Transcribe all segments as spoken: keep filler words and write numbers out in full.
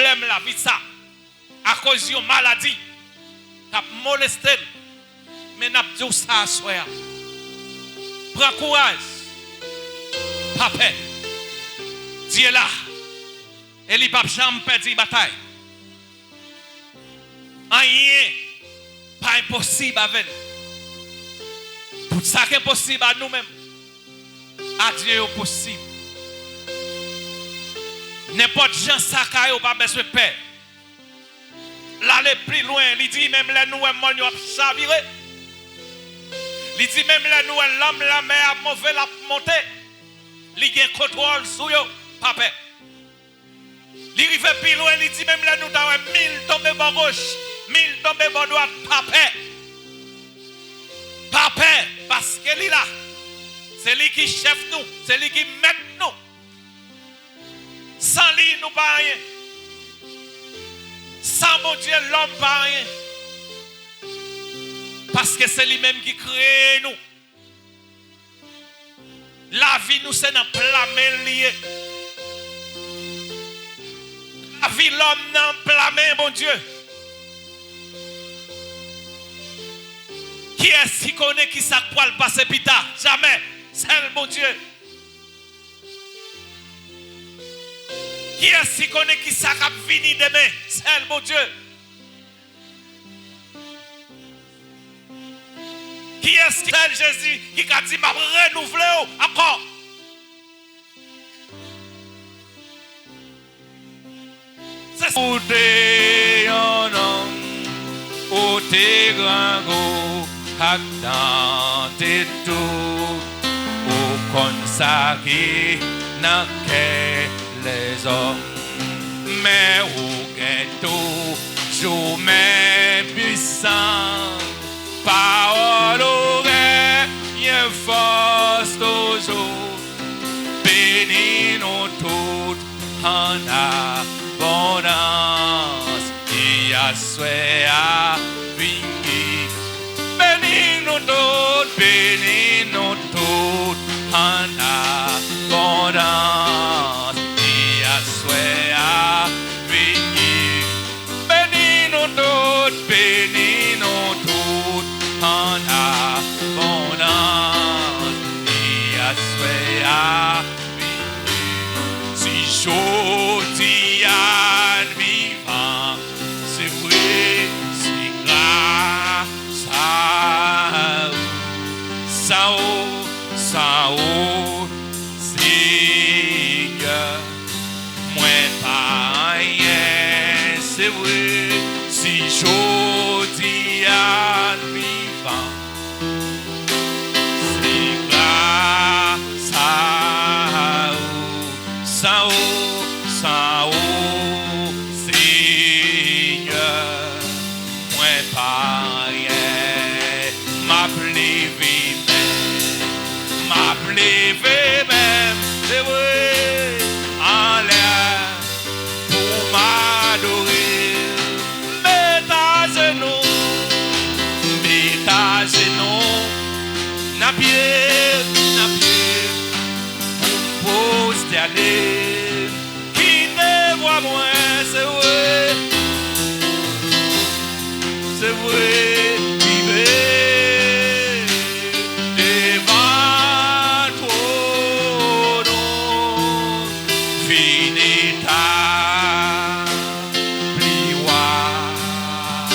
pwoblèm lavi sa, akoz yon maladi k ap moleste l. Men n ap di w sa aswè a. Pran kouraj. Pa pè. Dye la. E li p ap janm pèdi batay. Anyen pa enposib avè l. Tout sa k enposib a nou menm, a Dye yo posib. Nenpòt jan sa ka ye, ou pa bezwen pè. L ale pi lwen, li di, menm lè nou wè mòn yo ap chavire, li di, menm lè nou wè lanm lanmè a move, l ap monte, li gen kontwòl sou yo, pa pè. Li rive pi lwen, li di, menm lè nou ta wè mil tonbe bò goch, mil tonbe bò dwat, pa pè. Pa pè, paske li la. Se li ki chèf nou, se li ki mèt nou. San li, nou pa anyen. San Bondye, lòm pa anyen. Paske se li menm ki kreye nou. Lavi nou se nan pla men l li ye. Lavi lòm nan pla men Bondye. Kiyès ki konnen ki sa k pral pase pita? Jamè. Sèl Bondye. Kiyès ki konnen ki sa k ap vini demen? Sèl Bondye. Kiyès ki sèl Jezi ki ka di, "M ap renouvle w ankò"? Se ou te yon nonm, ou te grangou ak tante tou, ou konn sa ki nan kè lèzòm. Men ou gen toujou men pwisan. Pawòl ou genyen fòs toujou. Beni nou tout an abondans. Ki aswè a vini. Beni nou tout, beni nou tout an abondans. Ki aswè a vini. Beni nou tout, beni nou tout an abondans. Ki aswè a vini. Si jodi a n vivan, se vre, se gras a ou. San ou, san ou, Senyè, mwen pa anyen, se vre, si jodi a n vivan, se gras a ou, san ou, san ou, Senyè, mwen pa anyen. M ap leve men m, m ap leve men m, se vre, anlè pou m adore l. Met ajenou, met ajenou nan pye, nan pye, pou m pwostène. Kite vwa mwen, se vre, se vre, rive devan twòn ou, vin etabli wayòm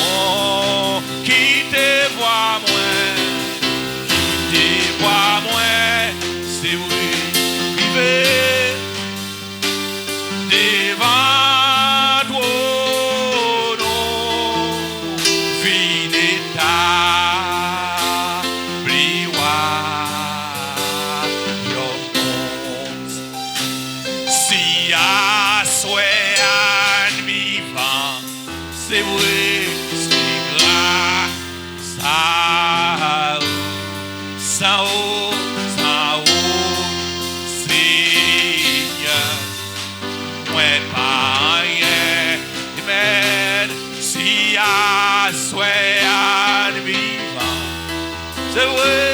ou. Kite vwa mwen, kite vwa mwen, se vre, rive devan twòn ou, vin etabli wayòm ou. Si aswè a n vivan, se vre, se gras a ou, san ou, san ou, Senyè, mwen pa anyen. Amèn. Si aswè a n vivan, se vre,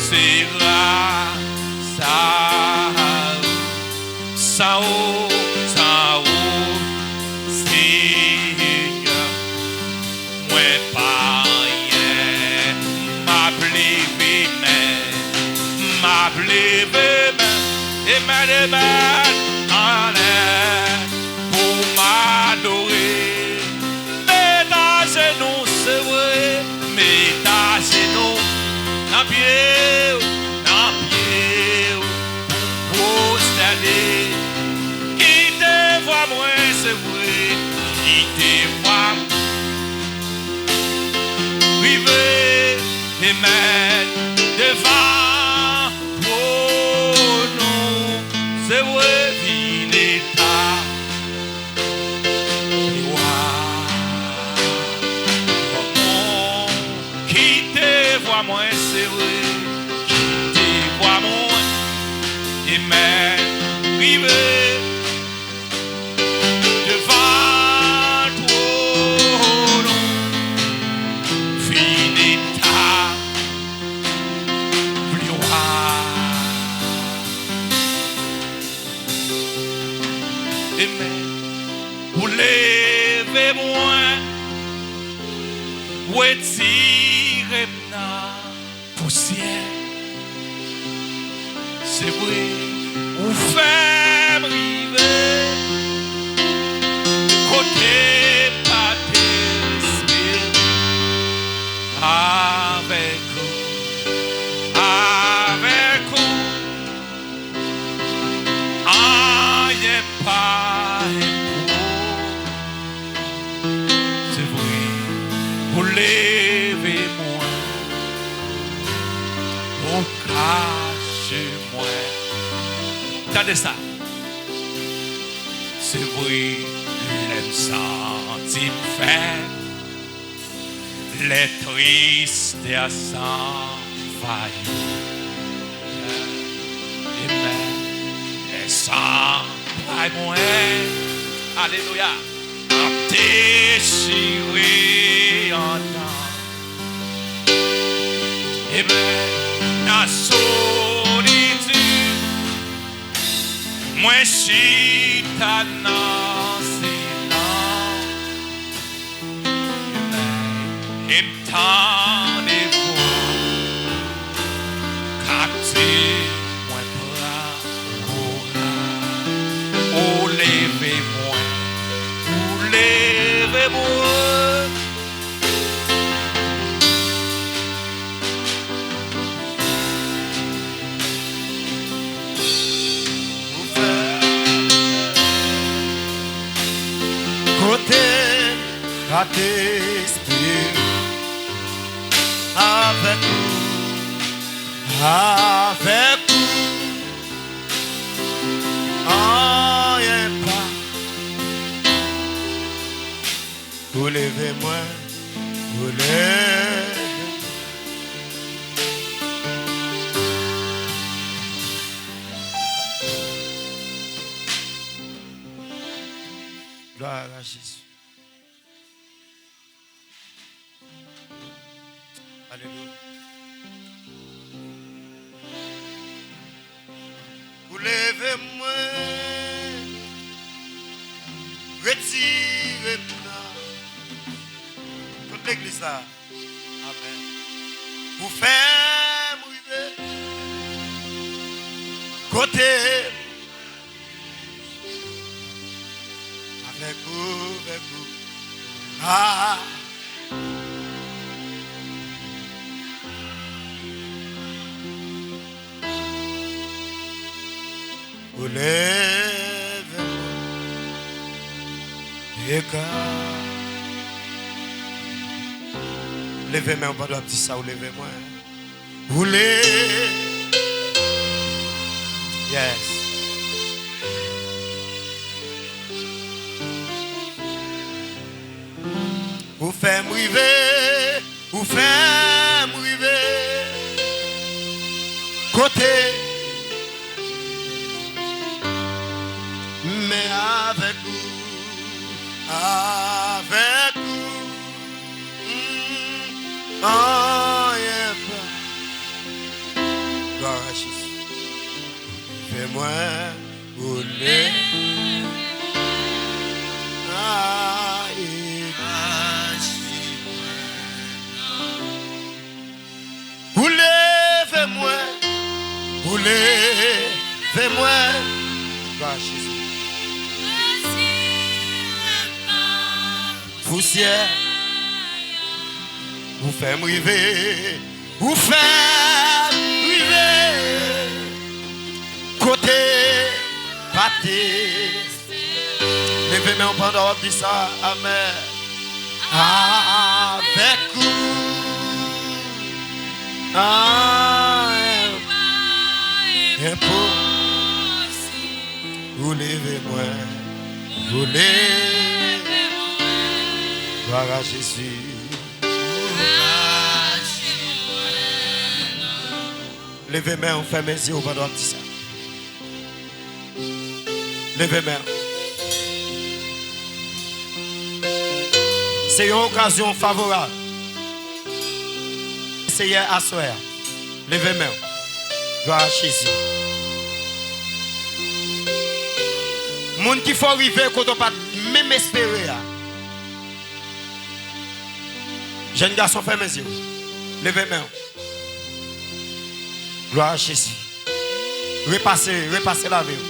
se gras a ou. San ou, san ou, Te vwa m rive e mèt devan twòn ou, se vre, vin etabli w. Kite vwa mwen, se vre, kite vwa mwen, e mèt rive devan twòn ou, vin etabli w. Amen. Ou leve mwen, retire m nan pousyè. Se vre, ou fè m rive kote m pa t espere. Avèk ou, avèk ou, anyen pa enpo. Se vre, ou leve mwen, ou kache mwen. Tande sa. Se vre, lè m santi m fèb, lè tristès anvayi. Amen. Lè zantray mwen, alelouya, ap dechire anndan. Amen. Nan solitid, mwen chita nan silans. Amen. E m tande vwa w, kaptiv mwen pran kouraj. Ou leve mwen, ou leve mwen. Ou fè kote m pa t espere. Avèk ou, avèk ou, anyen pa. Ou leve mwen, ou leve. Gloire à Jésus. Alelouya. Ou leve mwen, retire m nan. Tout legliz la. Amen. Ou fè m rive kote avèk ou, avèk ou. Ah. Ou leve mwen. Eka. Leve men w pandan w ap di sa, ou leve mwen. Ou le-, yes. Ou fè m rive, ou fè m rive kote, men avèk ou, avèk ou, mm, anyen pa. Glwa a Jezi. Fè mwen ou leve mwen. Ou leve mwen. Ou leve mwen. Glwa a Jezi. Pousyè. Ou fè m rive. Ou fè m rive kote m pa te. Leve Leve men w pandan w ap di sa. Amèn. Avèk ou, anyen pa enposib. Ou leve mwen, ou leve mwen. Glwa a Jezi. Leve men w, fèmen zye w pandan w ap di sa. Leve men w. Se yon okazyon favorab. Seyè, aswè a, leve men w. Glwa a Jezi. Moun ki fè w rive kote w pa t menm espere a. Jèn gason, fèmen zye w. Leve men w. Glwa a Jezi. Repase, repase lavi w.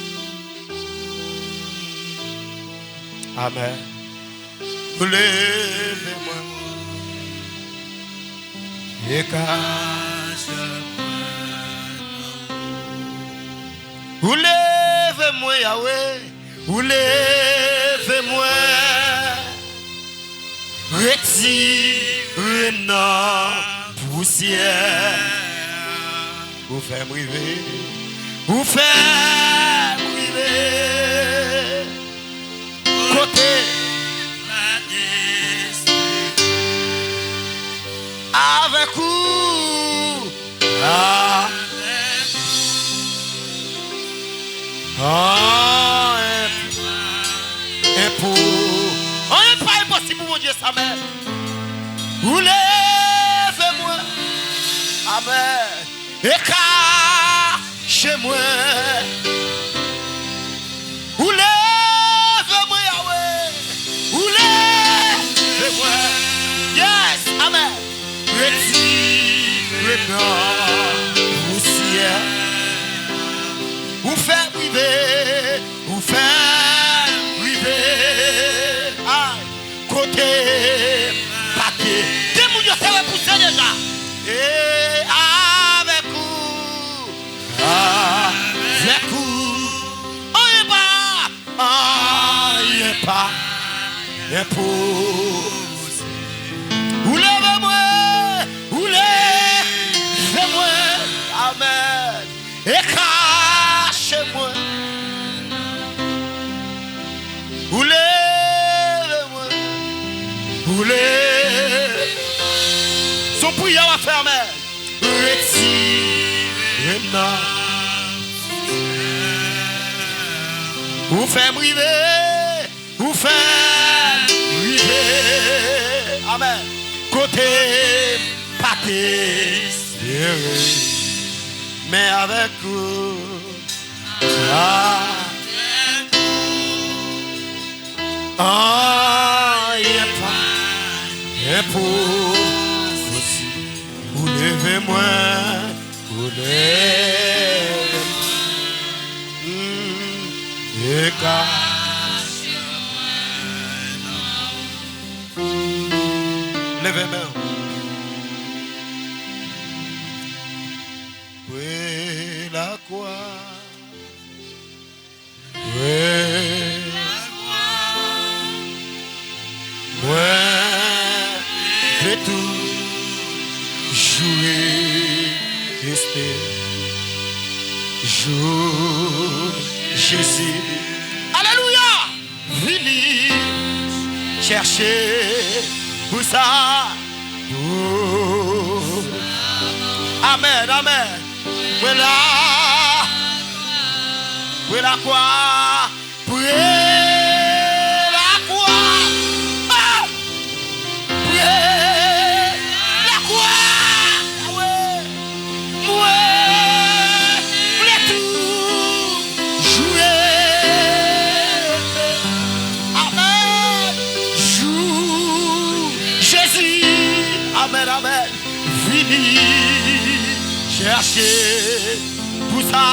Amèn. Ou leve mwen. E kache mwen. Ou leve mwen, Yawe. Ou leve mwen. Retire m nan pousyè. Ou fè m rive. Ou fè m rive. Kote? Avèk ou. Avèk ou. Anyen enpo-, anyen pa enposib pou Bondye, sa menm. Ou leve mwen. Amèn. E kache mwen. Ou leve mwen, Yawe. Ou leve mwen. Yes, amèn. Retire m nan pousyè. Ou fè m rive. Ou fè m rive. Ay, kote m pa te. Gen moun yo te repouse deja. E avèk ou. Avèk ou. Anyen pa. Anyen pa enposib. Ou leve mwen, ou leve mwen. Amèn. E kache mwen. Ou leve mwen. Ou leve. Se yon priyè w ap fè, amèn. Retire m nan. Ou fè m rive. Ou fè m rive. Amèn. Kote m pa te espere. Men avèk ou. Avèk ou. Anyen pa enposib. Ou leve mwen, ou leve mwen. Mm, e ka. Leve men w. Pre lakwa. Mwen, mwen vle toujou rete jou Jezi. Alelouya! Vini chèche pou sa. Oh. Amèn, amèn. Mwen la. Pre lakwa. Pre lakwa. Ah! Pre lakwa. Awe. Mwen vle toujou rete. Amèn. Jou Jezi. Amèn, amèn. Vini chèche pou sa.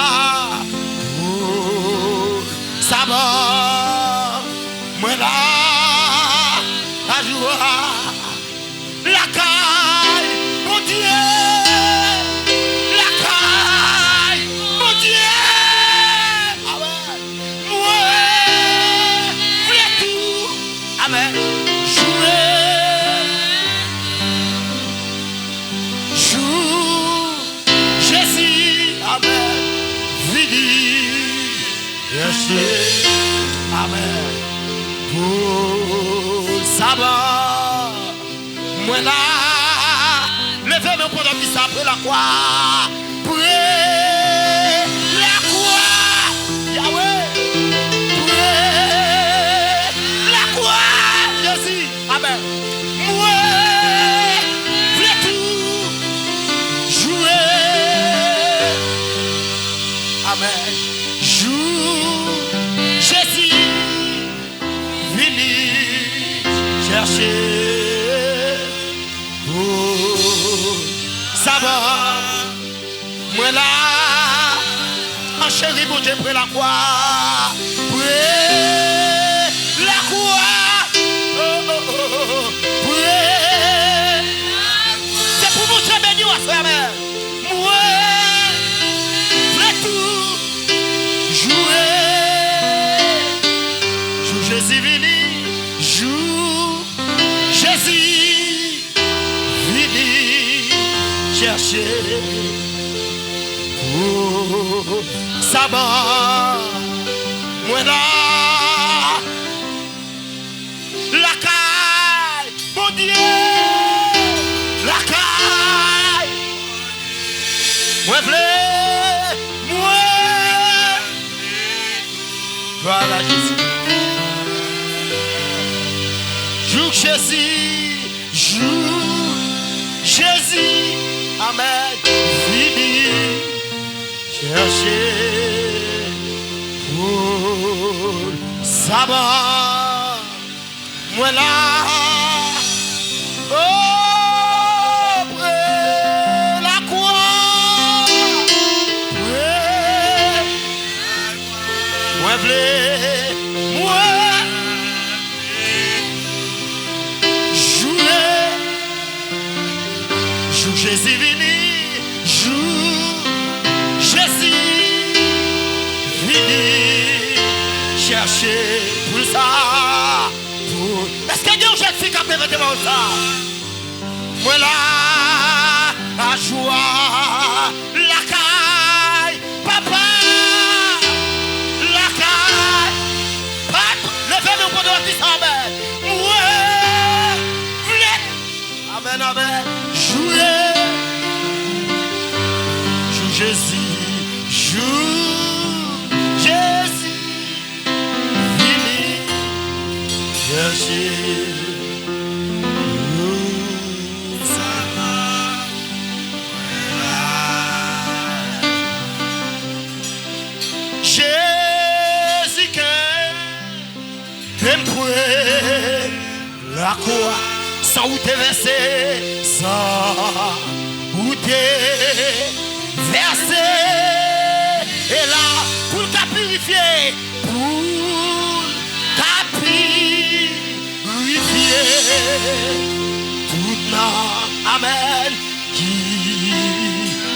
Pou sa ban mwen la, lajwa. Lakay Bondye. Lakay Bondye. Amen. Mwen vle tou Amèn. Jou, jou Jezi, amèn, vini chèche, amèn, pou saba. Mwen la, leve men w pandan ki sa, pre lakwa. Pre lakwa. Yawe. Pre lakwa. Jezi. Amèn. Mwen vle tou jwe. Amèn. Jou Jezi vini chèche pou saba. Mwen la, an cheri Bondye, pre lakwa. Pre lakwa. Oh, oh, oh, oh, oh. Pre. Se pou Bondye beni w aswè a, men. Mwen vle tou jwe. Jou Jezi vini, jou Jezi vini chèche pou saba. Mwen la, lakay Bondye, lakay. Mwen vle, mwen. Glwa a Jezi. Jou Jezi, jou Jezi, amèn, vini chèche pou saba. Mwen la. Oh, pre lakwa. Pre. Mwen vle. Mwen. Jou. Jou Jezi vini. Jou Jezi vini. Chèche pou sa. Pou, èske gen yon jèn fi k ap leve devan w sa? Mwen la, lajwa, lakay, papa, lakay, papa, leve men w pandan w ap di sa, amèn. Mwen vle, amèn, amèn, jwe, jou Jezi, jou Jezi. Vini chèche nou. Jezi, kenbe m pre lakwa, san ou te vèse, san ou te vèse, e la pou l ka pirifye, pou l ka pirifye tout nanm, amèn, ki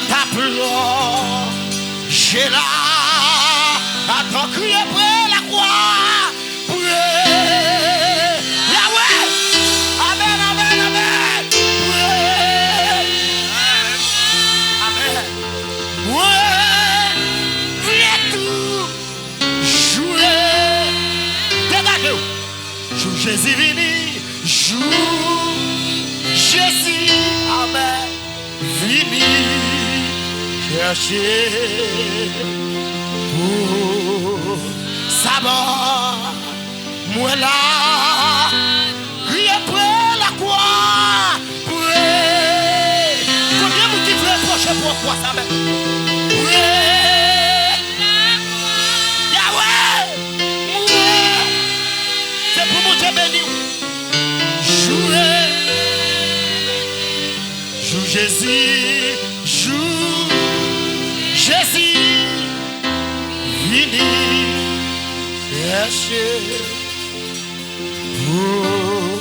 t ap lonje la. Adan kriye pre lakwa. Pre Yahweh. Amèn, amèn, amèn. Pre. Amèn. Mwen vle tou jwe. Degaje w. Jou Jezi vini. Jou Jezi. Amèn. Vini chèche pou saba. Mwen la, kriye pre lakwa, pre. Konbyen moun ki vle pwoche pou lakwa sa menm? Pre. Yahweh, mwen. Se pou Bondye beni w. Jou Jou Jezi, jou Jezi, vini chèche pou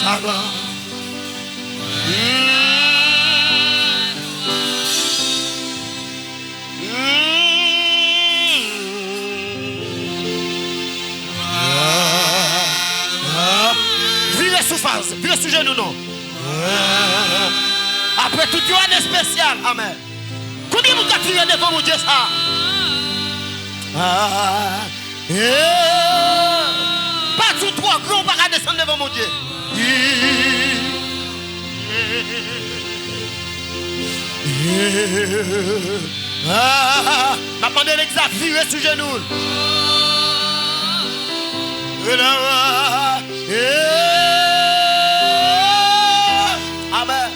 saba. Faz, vire sou jenou nou. Apre tout yon ane espesyal, amèn. Konbyen moun k ap vire devan Bondye sa? Ah, eh. Pa di w twò gran, ou pa ka desann devan Bondye. Ah, n ap mande legliz la vire sou jenou l. Amèn.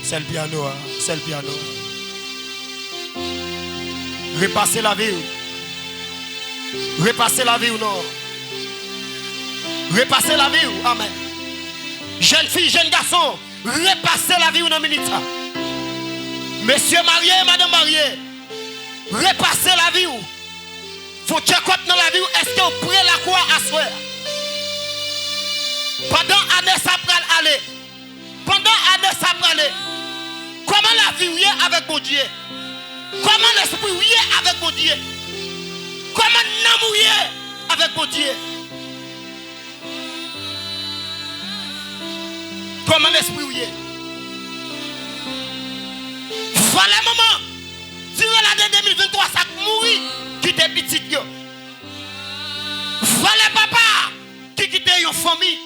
Sèl pyano a, sèl pyano a. Repase lavi w. Repase lavi w non. Repase lavi w. Amèn. Jèn fi, jèn gason, repase lavi w nan minit sa. Mesye marye, madanm marye, repase lavi w. Fè yon check-up nan lavi w. Èske w pre lakwa aswè a? Pandan ane sa pral ale, pandan ane sa prale, kòman lavi w ye avèk Bondye? Kòman lespri w ye avèk Bondye? Kòman nanm ou ye avèk Bondye? Kòman lespri w ye? Valè manman, diran lane de mil venntwa sa k mouri, kite pitit yo. Valè papa ki kite yon fanmi.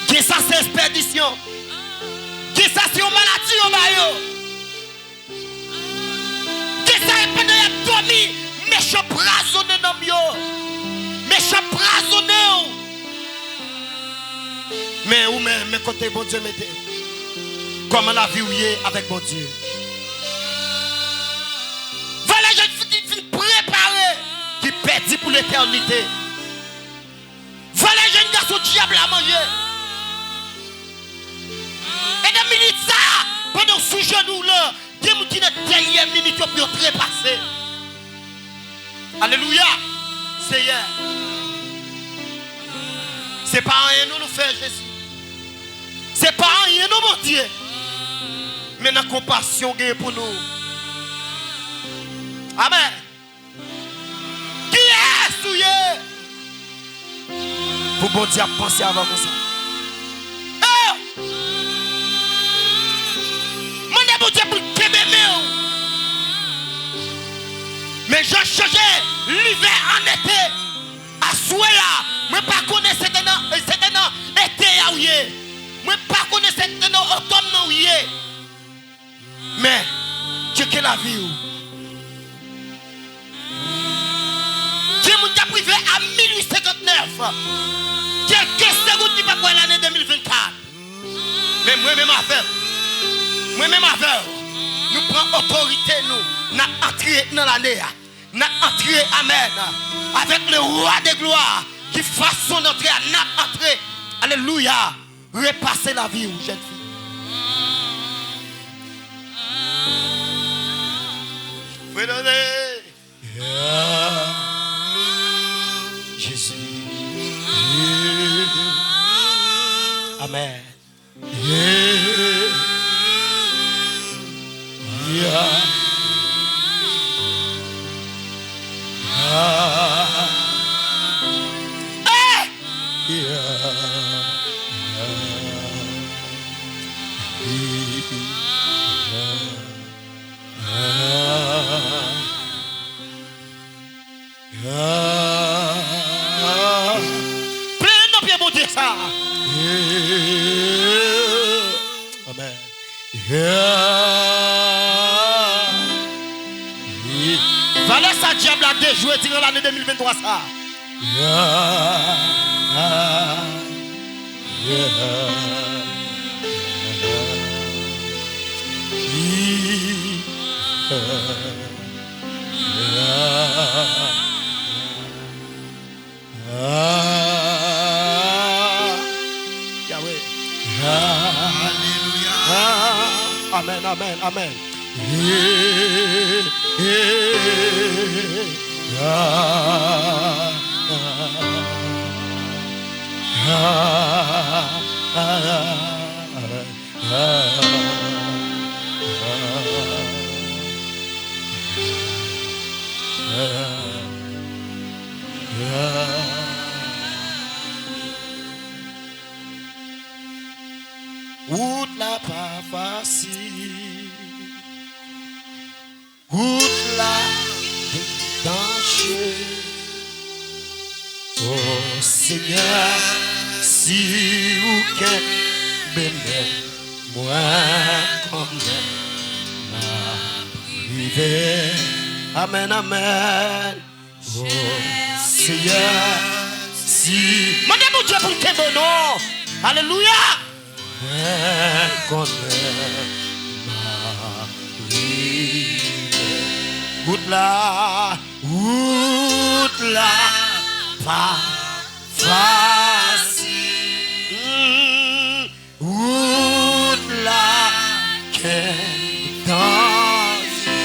Gen sa se pèdisyon. Gen sa se yon maladi yo ba yo. Gen sa e pandan y ap dòmi, mechan pwazonnen nanm yo. Mechan pwazonnen w. Men ou menm, men kote Bondye mete w. Kòman lavi w ye avèk Bondye? Valè jèn fi ki fin prepare, ki pèdi pou letènite. Valè jèn gason dyab la manje. E nan minit sa, pandan w sou jenou w la, gen moun ki nan dènyè minit yo pou yo trepase. Alelouya! Seyè, se pa anyen non nou fè Jezi. Se pa anyen non Bondye. Men nan konpasyon w genyen pou nou. Amèn. Kiyès ou ye? Pou Bondye ap panse avè w konsa. Oh! Mande Bondye pou l kenbe men w. Men jan chanje livè an ete. Aswè a, mwen pa konnen se te nan, se te nan ete a w ye. Mwen pa konnen se te nan otòn nan w ye. Men, tcheke lavi w. Gen moun k ap rive a mil uit senkant nèf. Kèlke segonn li p ap wè lane de mil vennkat. Men mwen menm avè w, mwen menm avè w, nou pran otorite nou, n ap antre nan lane a. N ap antre, amèn, avèk le roi de glwa ki fason n antre a, n ap antre. Alelouya. Repase lavi w, jèn fi. Fredone. Jezi. Amèn. Plenn nan pye Bondye sa. Amèn. Valè sa dyab la dejwe diran lane de mil venntwa sa. Amèn, amèn. Eh, eh, ah, ah, ah, ah, ah, ah, ah. Wout la pa fasil. Wout la danje. O Senyè, si ou kenbe men, mwen konnen m ap rive. Amèn, amèn. O Senyè, si. Mande Bondye pou l kenbe w non. Alelouya. Mwen konnen m ap rive. Wout la, wout la pa fasil. Mm. Wout la kenbe danje.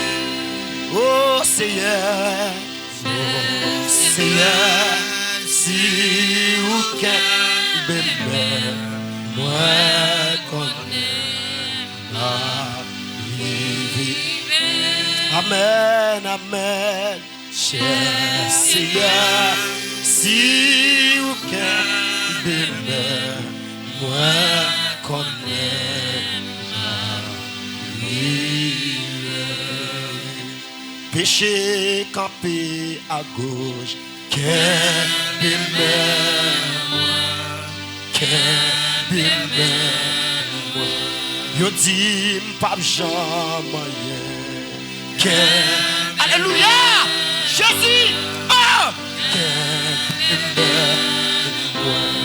O Seyè, o Seyè, si ou kenbe men, mwen konnen m ap rive. Amèn, amèn. Chè Seyè, si ou kenbe men, mwen konnen m ap rive. Peche kanpe agoch, kenbe men mwen. Kenbe men mwen. Yo di m p ap janm anyen. Ken-, alelouya! Jezi! Oh! Kenbe men mwen.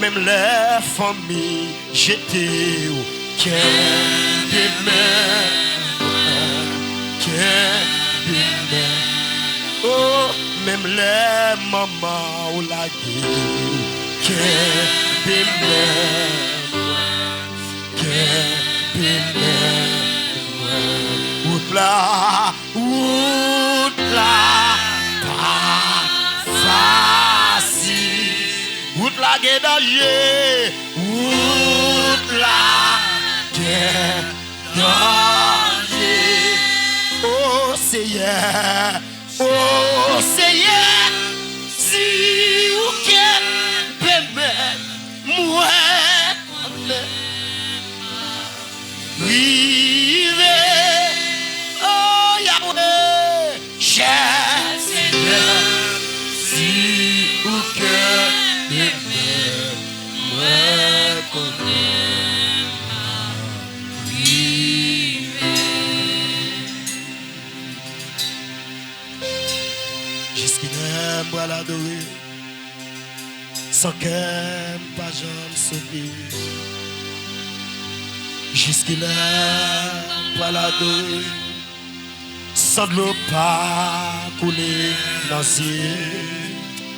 Menm lè fanmi jete w, kenbe men mwen, kenbe men. Oh, menm lè manman w lage w, kenbe men mwen, kenbe men mwen. Wout la, wout la pa fasil. Wout la gen danje. Wout la gen danje. O Seyè, o Seyè, si ou kenbe men mwen, mwen rive. O Yahweh, chè Seyè, si ou kenbe men, mwen konnen m ap rive. Jiskilè m pral adore, san kè m pa janm sote? Jiskilè m pral adore, san dlo pa koule nan zye?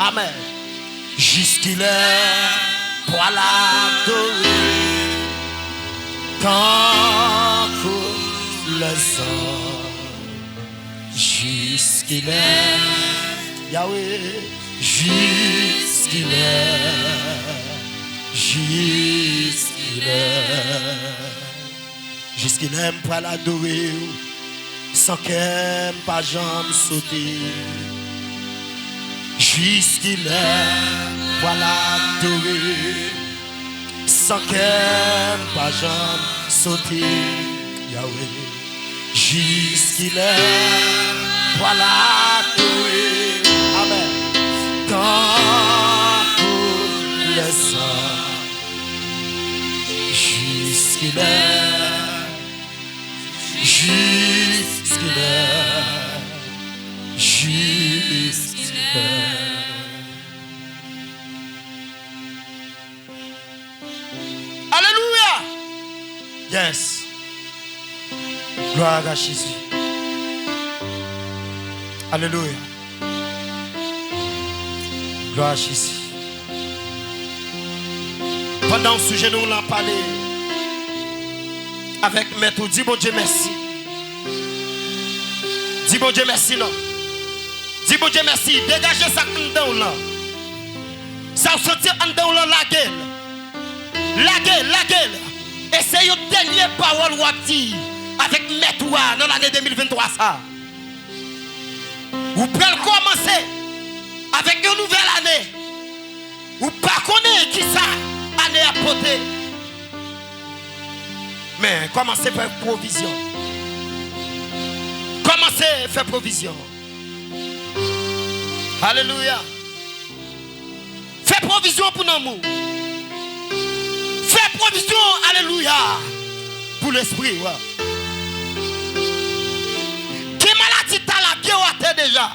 Amèn. Jiskilè m pral adore, tankou lèzòm? Jiskilè, Yahweh, jiskilè, jiskilè? Jiskilè m pral adore w, san kè m pa janm sote? Jiskilè m pral adore, san kè m pa janm sote? Yahweh, jiskilè m pral adore? Amèn. Tankou lèzòm. Jiskilè, jiskilè, jiskilè? Alelouya! Yes. Gloire à Jésus. Alelouya. Gloire à Jésus. Pandan w sou jenou w lan, pale. avèk mèt ou. Di Bondye mèsi. Di Bondye mèsi non. Di Bondye mèsi. Degaje sa k anndan w lan. Sa w santi anndan w lan, lage l. Lage l, lage l. E se yon dènye pawòl w ap di avèk mèt ou a nan lane de mil venntwa sa. Ou pral kòmanse avèk yon nouvèl ane. Ou pa konnen kisa ane a pote. Men kòmanse fè pwovizyon. Kòmanse fè pwovizyon. Alelouya. Fè pwovizyon pou nanm ou. Fè pwovizyon, alelouya, pou lespri w. Gen maladi ta lage w atè deja.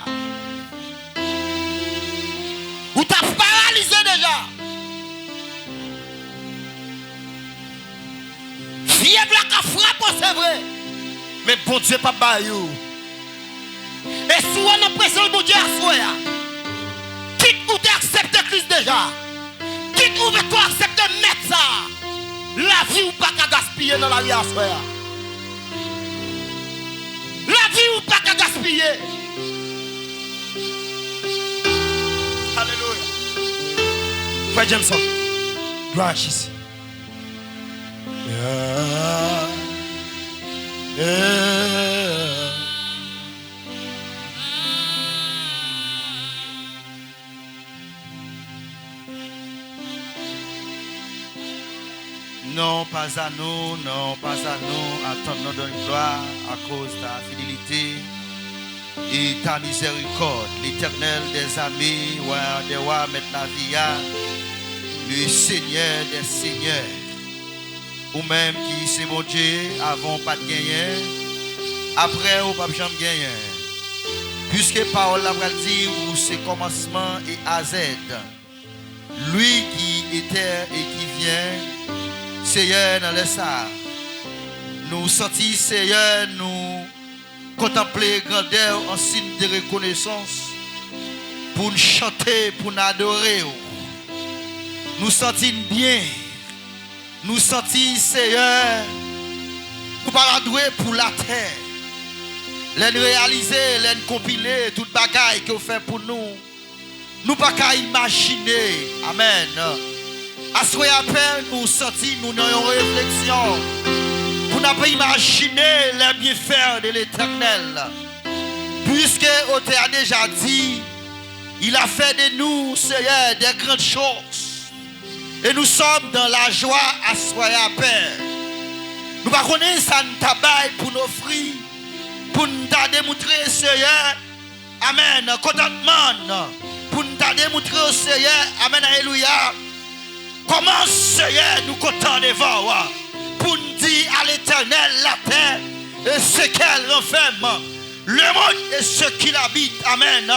Ou ta paralize deja. Fyèv la ka frape w, se vre. Men Bondye p ap bay ou. E si w nan prezans Bondye aswè a, kit ou te aksepte Kris deja, kit ou poko aksepte Mèt sa a, lavi w pa ka gaspiye nan lari a aswè a. Lavi w pa ka gaspiye. Alelouya. Frè Jameson, glwa a Jezi. Yeah. Yeah. Non, pas à nous, non, pas à nous, à ton nom donne gloire à cause ta fidélité et ta miséricorde. L'Éternel des armées, Roi des rois, Mèt lavi a, le Seigneur des seigneurs. Ou menm ki se Bondye, avan w pa t genyen, apre w p ap janm genyen. Piske pawòl la pral di ou se kòmansman e A Z. Lui qui était et qui vient, Seyè, nan lè sa a, nou santi, Seyè, nou kontanple grandè w an siy de rekonesans, pou n chante, pou n adore w. Nou santi n byen. Nou santi, Seyè, nou pa ta dwe pou latè. Lè n reyalize, lè n konpile tout bagay ke w fè pou nou, nou pa ka imajine. Amèn. Aswè a, Pè, nou santi nou nan yon refleksyon pou n ap imajine les bienfaits de l'Éternel. Puisque auteur a déjà dit, il a fait de nous, Seigneur, des grandes choses. Et nous sommes dans la joie aswè a, Pè. Nou pa konnen sa n ta bay pou n ofri, pou n ta demontre, Seyè, amèn, kontantman n, pou n ta demontre w, Seyè, amèn, alelouya, kòman, Seyè, nou kontan devan w, pou n di à l'Éternel, la terre et ce qu'elle renferme, le monde et ce qu'il habite. Amèn.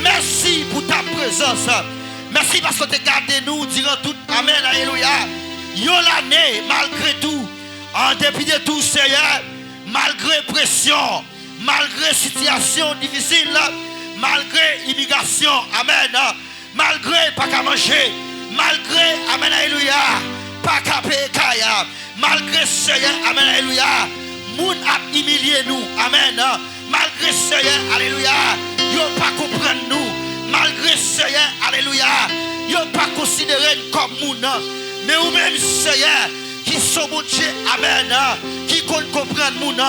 Mèsi pou ta prezans. Mèsi paske w te gade nou diran tout, amèn, alelouya, yon lane, malgre tou, an depi de tou, Seyè, malgre presyon, malgre sitiyasyon difisil, malgre imigrasyon, amèn, malgre pa ka manje, malgre, amèn, alelouya, pa ka peye kay, malgre, Seyè, amèn, alelouya, moun ap imilye nou, amèn, malgre, Seyè, alelouya, yo pa konprann nou, malgre, Seyè, alelouya, yo pa konsidere n kòm moun, men ou menm, Seyè, ki se yon Bondye, amèn, ki konn konprann moun,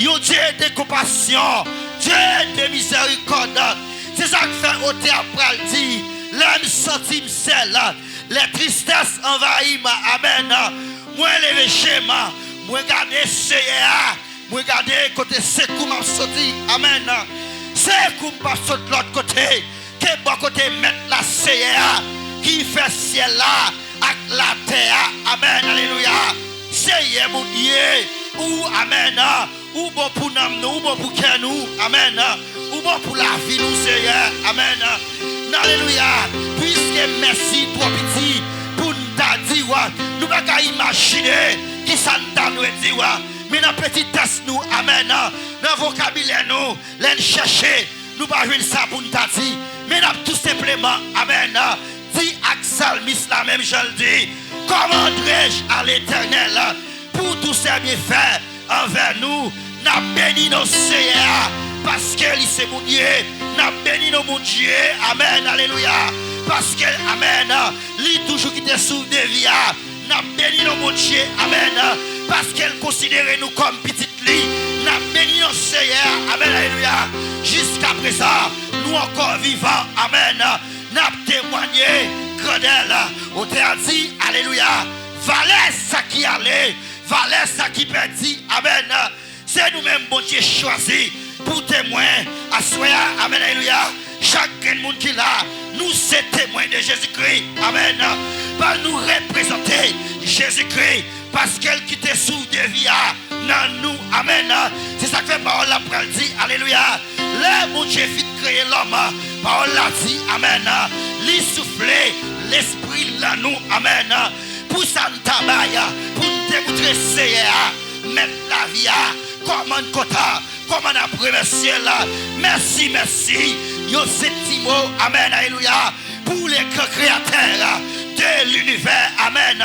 yon Dye de konpasyon, Dye de mizèrikòd. Se sa k fè otè a pral di, lè m santi m sèl, les tristesses envahissent ma, amèn. Mwen leve je m, mwen gade Seyè a, mwen gade kote sekou m ap soti, amèn. Sekou m p ap sot lòt kote ke bò kote Mèt la, Seyè a, ki fè syèl la ak latè a, amèn, alelouya. Seyè Bondye, ou, amèn, ou bon pou nanm nou, ou bon pou kè nou, amèn. Ou bon pou lavi nou, Seyè, amèn. Alelouya. Piske mèsi twò piti pou n ta di w, nou pa ka imajine kisa n ta dwe di w. Men nan petitès nou, amèn, nan vokabilè nou, lè n chèche, nou pa jwenn sa pou n ta di. Men n ap tou senpleman, amèn, di ak salmis la, menm jan l di, kòman andre-je à l'Éternel, pou Pou tou sè byenfè anvè nou. N ap beni non Seyè a, paske li se Bondye. N ap beni non Bondye, amèn, alelouya. Paske, amèn, li toujou kite souf de vi a. N ap beni non Bondye, amèn, paske l konsidere nou kòm pitit li. N ap beni non Seyè a, amèn, alelouya. Jiskaprezan, nou ankò vivan, amèn. N ap temwanye grandè l. Otè a di, alelouya, valè sa ki ale, valè sa ki pèdi. Amèn. Se nou menm Bondye chwazi pou temwen aswè a. Amèn, alelouya. Chak grenn moun ki la, nou se temwen de Jezikri. Amèn. Paske nou reprezante Jezikri, paske l kite souf de vi a nan nou. Amèn. Se sa k fè pawòl la pral di, alelouya, lè Bondye fin kreye lòm, pawòl la di, amèn, li soufle lespri l nan nou. Amèn. Pou sa n ta bay, pou n te moutre Seyè a, mèt lavi a, kòman n kontan, kòman n ap remèsye l. Mèsi, mèsi. Yon senp ti mo, amèn, alelouya, pou le gran kreyatè de linivè. Amèn.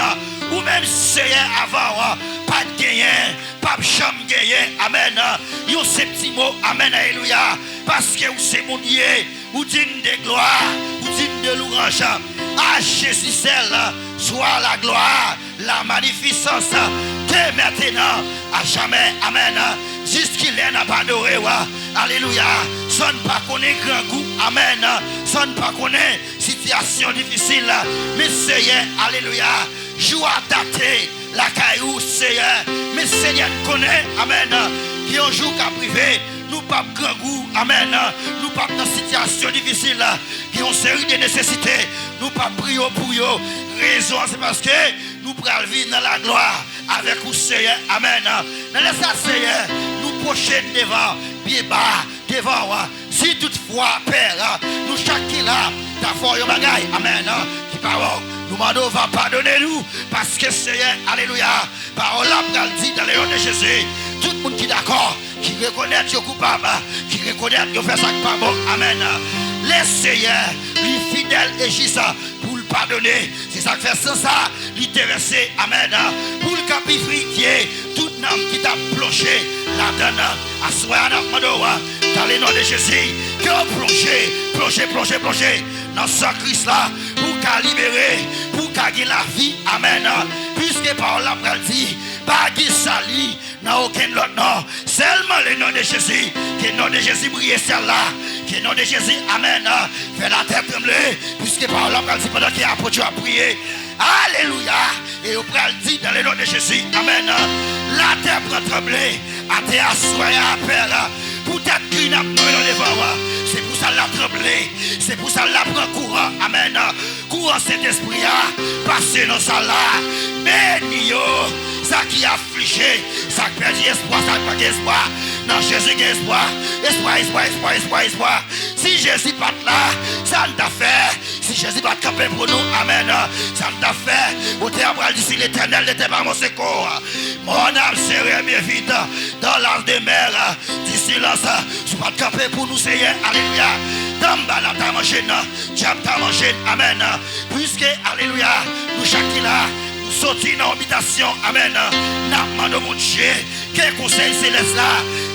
Ou menm, Seyè, avan w, pa t genyen, p ap janm genyen. Amèn. Yon senp ti mo, amèn, alelouya, paske ou se Bondye. Ou digne de gloire, ou digne de louange. À Jésus seul soit la gloire, la magnificence dès maintenant à jamais. Amèn. Jiskilè n ap adore w. Alelouya. San n pa konnen grangou. Amèn. San n pa konnen sitiyasyon difisil. Men Seyè, alelouya, jou a date lakay ou, Seyè. Men Seyè, n konnen, amèn, gen yon jou k ap rive, nou p ap grangou, amèn, nou p ap nan sitiyasyon difisil, gen yon seri de nesesite, nou p ap priye w pou yo. Rezon an, se paske nou pral viv nan laglwa avèk ou, Seyè. Amèn. Nan lè sa, Seyè, nou pwoche n devan, pye ba devan w. Si toutfwa, Pè, nou chak ki la, ta fè w yon bagay, amèn, ki pa bon, nou mande w va padone nou, paske, Seyè, alelouya, pawòl la pral di, dans le nom de Jésus, tout moun ki dakò, ki rekonèt yo koupab, ki rekonèt yo fè sa k pa bon, amèn. Le Seyè, li fidèl e jis pou l padone. Se sa k fè san sa, li te vèse, amèn, pou l ka pirifye tout nanm ki t ap plonje ladan l. Aswè a, n ap mande w, dans le nom de Jésus, ke w plonje, plonje, plonje, plonje nan san Kris la, pou w ka libere, pou w ka gen lavi. Amèn. Piske pawòl la pral di, pa gen sali nan okenn lòt non, sèlman le non de Jezi. Ke non de Jezi briye syèl la. Ke non de Jezi, amèn, fè latè tranble. Piske pawòl la pral di pandan ke apot yo ap priye, alelouya, e yo pral di dans le nom de Jésus, amèn, latè pran tranble. Atè aswè a, Pè, poutèt kri n ap mande w devan w, se pou sa l la tranble. Se pou sa l la pran kouran, amèn. Kouran Sentespri a pase nan sal la. Beni yo, sa ki aflije, sa k pèdi espwa, sa k pa gen espwa. Nan Jezi gen espwa. Espwa, espwa, espwa, espwa, espwa. Si Jezi pa t la, sa n t ap fè? Si Jezi pa t kanpe pou nou, amèn, sa n t ap fè? Otè a pral di, si Letènèl n'était pas mon secours, mon âme serait bien vite dans la demeure du silence. Si w pa t kanpe pou nou, Seyè, alelouya, tanbalata manje n, dyab ta manje n, amèn. Piske, alelouya, nou chak ki la, nou soti nan yon bitasyon, amèn, n ap mande Bondye ke konsèy selès la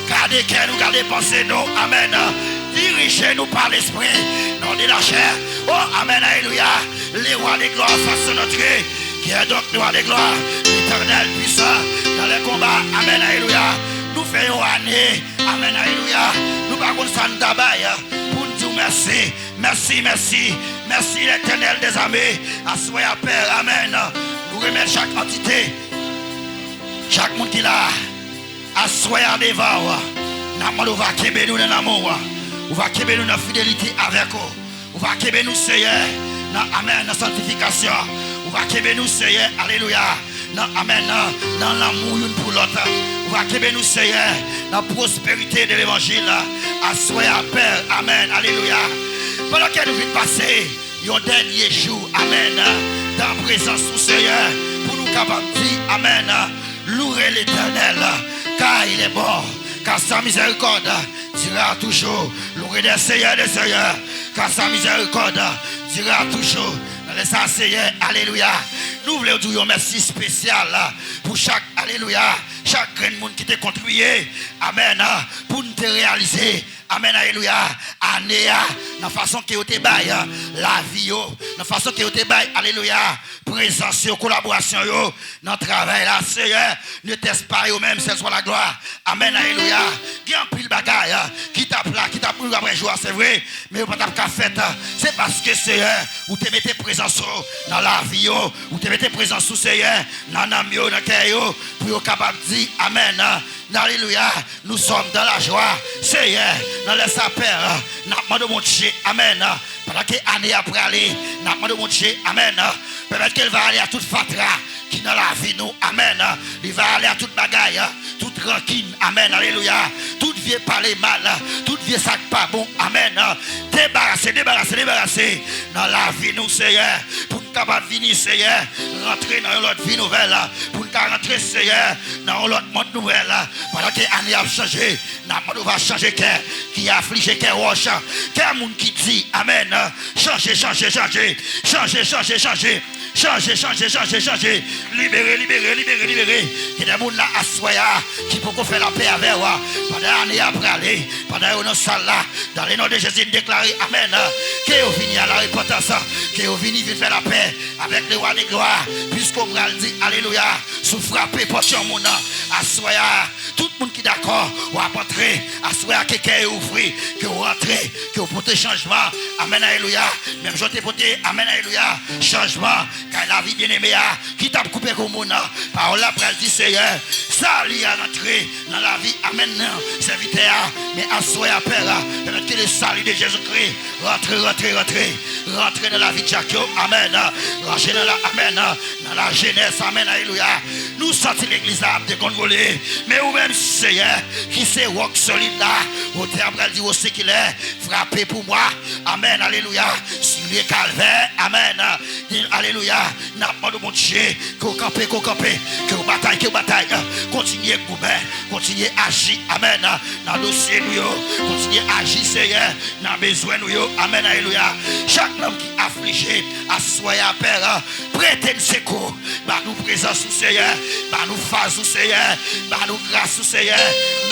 gade kè nou, gade panse nou, amèn. Dirije nou pa lespri, non de la chè. O, amèn, alelouya. Le roi de gloire fasse son entrée. Qui est donc le roi de gloire, l'Éternel puissant dans les combats. Amèn, alelouya. Nou fè yon ane, amèn, alelouya, nou pa konn sa n ta bay pou n di w mèsi. Mèsi, mèsi, mèsi, Letènèl dèzame. Aswè a, Pè, amèn, nou remèt chak antite, chak moun ki la, aswè a devan w, n ap mande w va kenbe nou nan lanmou w, ou va kenbe nou nan fidelite avèk ou. Ou va kenbe nou, Seyè, nan, amèn, nan santifikasyon. Ou va kenbe nou, Seyè, alelouya, nan, amèn, nan, nan lanmou youn pou lòt. Ou va kenbe nou, Seyè, nan pwosperite de levanjil. Aswè a, Pè, amèn, alelouya. Pandan ke nou vin pase yon dènye jou, amèn, dan prezans ou, Seyè, pou nou kapab di, amèn, louez l'Éternel, car il est bon, car sa miséricorde durera toujours. Louez le Seigneur des seigneurs, car sa miséricorde durera toujours. Nan Sa, Seyè, alelouya. Nou vle di w yon mèsi espesyal pou chak, alelouya, chak grenn moun ki te kontribiye, amèn, pou n te reyalize, amèn, alelouya, ane a, nan fason ke yo te bay lavi yo, nan fason ke yo te bay, alelouya, prezans yo, kolaborasyon yo, nan travay la, Seyè, ne t'est pas eux-mêmes, seul soit la gloire. Amèn, alelouya. Gen anpil bagay ki t ap la, ki t ap mouri apre jou a, se vre, men yo pa t ap ka fèt. Se paske, Seyè, ou te mete prezans ou nan lavi yo, ou te mete prezans ou, Seyè, nan nanm yo, nan kè yo, pou yo kapab di, amèn, alelouya, nous sommes dans la joie, Seyè, dans les sapeurs, n ap mande Bondye, amèn, pandan ke ane a prale, n ap mande Bondye, amèn, pèmèt ke l va ale a tout fatra ki nan lavi nou, amèn, li va ale a tout bagay, tout rankin, amèn, alelouya, tout vye pale mal, tout vye sa k pa bon, amèn, debarase, debarase, debarase nan lavi nou, Seyè, pou n kapab vini, Seyè, rantre nan yon lòt vi nouvèl, pou n ka rantre, Seyè, nan yon lòt mond nouvèl, pandan ke ane ap chanje, n ap mande w va chanje kè ki aflije, kè wòch, kè moun ki di, amèn, chanje, chanje, chanje, chanje, chanje, chanje, chanje, chanje, chanje, chanje, libere, libere, libere, libere. Gen de moun la aswè a ki poko fè lapè avè w, pandan ane a prale, pandan yo nan sal la, dans le nom de Jésus, n deklare, amèn, ke yo vini a la repantans, ke yo vini vin fè lapè avèk le roi de gloire, puisque w pral di, alelouya, si w frape pòt yon moun, aswè a, tout moun ki dakò, w ap antre, aswè a, ke kè yo ouvri, ke w rantre, ke w pote chanjman, amèn, alelouya, menm jan w te pote, amèn, alelouya, chanjman kay lavi byeneme a, ki t ap koupe kou moun, pawòl la pral di, Seyè, sali a rantre nan lavi, amèn, nan sèvitè a, men aswè a, Pè, pèmèt ke le sali de Jezikri rantre, rantre, rantre, rantre nan lavi dyak yo, amèn, rantre nan la, amèn, nan lajenès, amèn, alelouya. Nou santi legliz la ap degongole, men ou menm, Seyè, ki se wòk solid la, otè a pral di, o sekilè, frape pou mwa, amèn, alelouya, sou lye kalvè, amèn, alelouya, n ap mande Bondye, ke w kanpe, ke w kanpe, ke w batay, ke w batay, kontinye goumen, kontinye aji, amèn, nan dosye nou yo, kontinye aji, Seyè, nan bezwen nou yo, amèn, alelouya, chak nanm ki aflije, aswè a, Pè, prete n sekou, ba nou prezans ou, Seyè, ba nou faz ou, Seyè, ba nou gras ou, Seyè,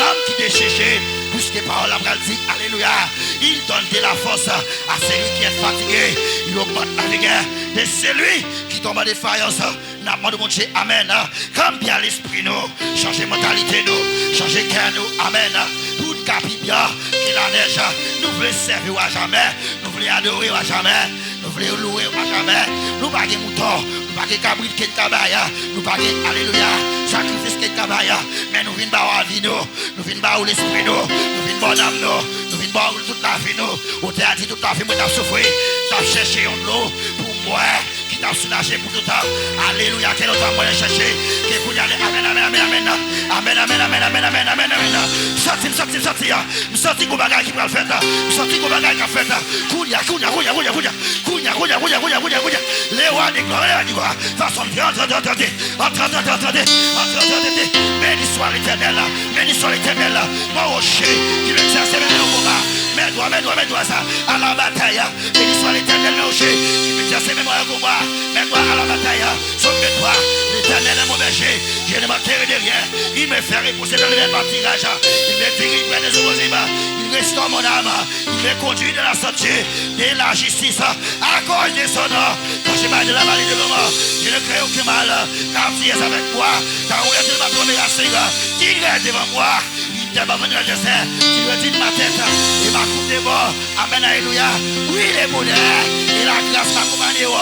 nanm ki decheche, piske pawòl la pral di, alelouya, il donne de la force à celui qui est fatigué, il augmente la vigueur de celui qui tombe en défaillance. N ap mande Bondye, amèn, kanpe a lespri nou, chanje mantalite nou, chanje kè nou, amèn, pou n ka pi byen ke lanèj. Nou vle sèvi w a jamè, nou vle adore w a jamè, nou vle louwe w a jamè. Nou pa gen mouton, nou pa gen kabrit ke n ka bay, nou pa gen, alelouya, sakrifis ke n ka bay, men nou vin ba w avi nou, nou vin ba w lespri nou, nou vin ba w nanm nou, nou vin ba w tout lavi nou. Otè a di, tout lavi mwen t ap soufri, t ap chèche yon dlo pou m bwè, ki t ap soulaje m pou toutan. Alelouya, ke lontan mwen chèche, ke kounye a, amèn, amèn, amèn, amèn, amèn, amèn, amèn, amèn, amèn, amèn, amèn, amèn. M santi, m santi, m santi, m santi gon bagay ki pral fèt, m santi gon bagay k ap fèt. Kounye a, kounye a, kounye a, kounye a, kounye a, kounye a, kounye a, kounye a, kounye a, kounye a, kounye a. Le roi de gloire, le roi de gloire. Fason m antre, antre, antre, antre, antre, antre, antre, antre, antre, antre, antre. Béni soit l'Éternel, béni soit l'Éternel, mon rocher, qui m'exerce même au combat. Mets-toi, mets-toi, mets-toi ça, à la bataille. Béni soit l'Éternel, mon rocher, qui m'exerce même au combat. Mets-toi à la bataille. Sauve-toi, l'Éternel est mon berger, je ne manquerai de rien. Il me fait reposer dans les verts pâturages. Il me dirige près des eaux paisibles. Il restaure mon âme. Il me conduit dans la sainteté de la justice à cause de son nom. Quand je marche dans la vallée de l'ombre, je ne crains aucun mal, car tu es avec moi. Ta onglè te batò me rasira, ki rèd devan mwa, li te ba mwen nan dèzè, ki rèd ma tèt, e ma koup de bò. Amèn, alelouya. Wi, le bonè e la gras m akonpanye w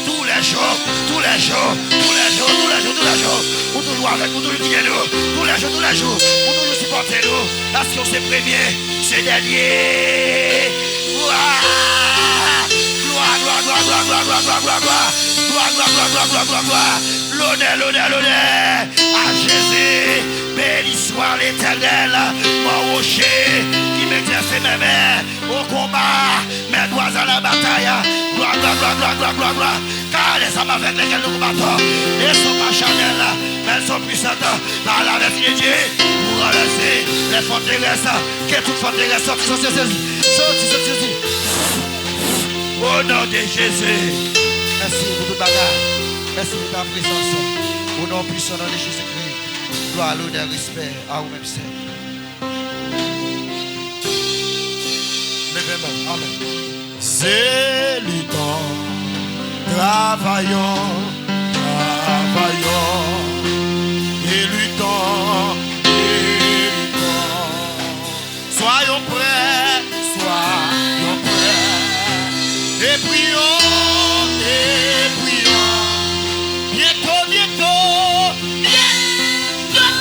tou lè jou, tou lè jou, tou lè jou, tou lè jou, tou lè jou. Ou toujou avèk nou, toujou gide nou, tou lè jou, tou lè jou. Ou toujou sipòte nou, paske w se premye, se dènye. Glwa! Glwa, glwa, glwa, glwa, glwa, glwa, glwa, glwa, glwa. Glwa, glwa, glwa, glwa, glwa, glwa, glwa. Lonè, lonè, lonè à Jésus. Béni soit l'Éternel, mon rocher, qui m'exerce même au combat. Mets-toi à la bataille. Glwa, glwa, glwa, glwa, glwa, glwa, glwa. Car les armes avec lesquelles nous combattons ne sont pas charnelles, mais elles sont puissantes par la vertu de Dieu pour renverser les forteresses. Que toute forteresse sorte, sorte, sorte, sorte, sorte, sorte. Au nom de Jésus. Mèsi pou tout bagay. Mèsi pou ta prezans. O non pwisan nan de Jezikri. Glwa, lonè, respè a ou menm sèl. Leve men. Amèn. Se li tan travay yo, travay yo, e li tan, e li tan. Soyons prêts, soyons prêts. Et prions, et prions. Bientôt, bientôt, bientôt,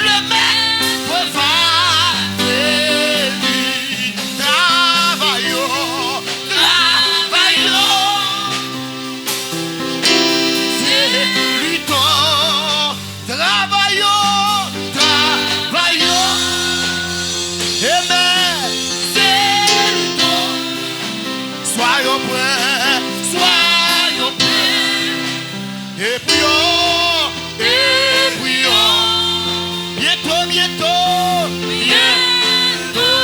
le maître va venir. Travay yo, travay yo. Se li tan. Travay yo, travay yo. Amen. Se li tan. Soyons prêts, soyons prêts. Et prions, et prions. Bientôt, bientôt, bientôt,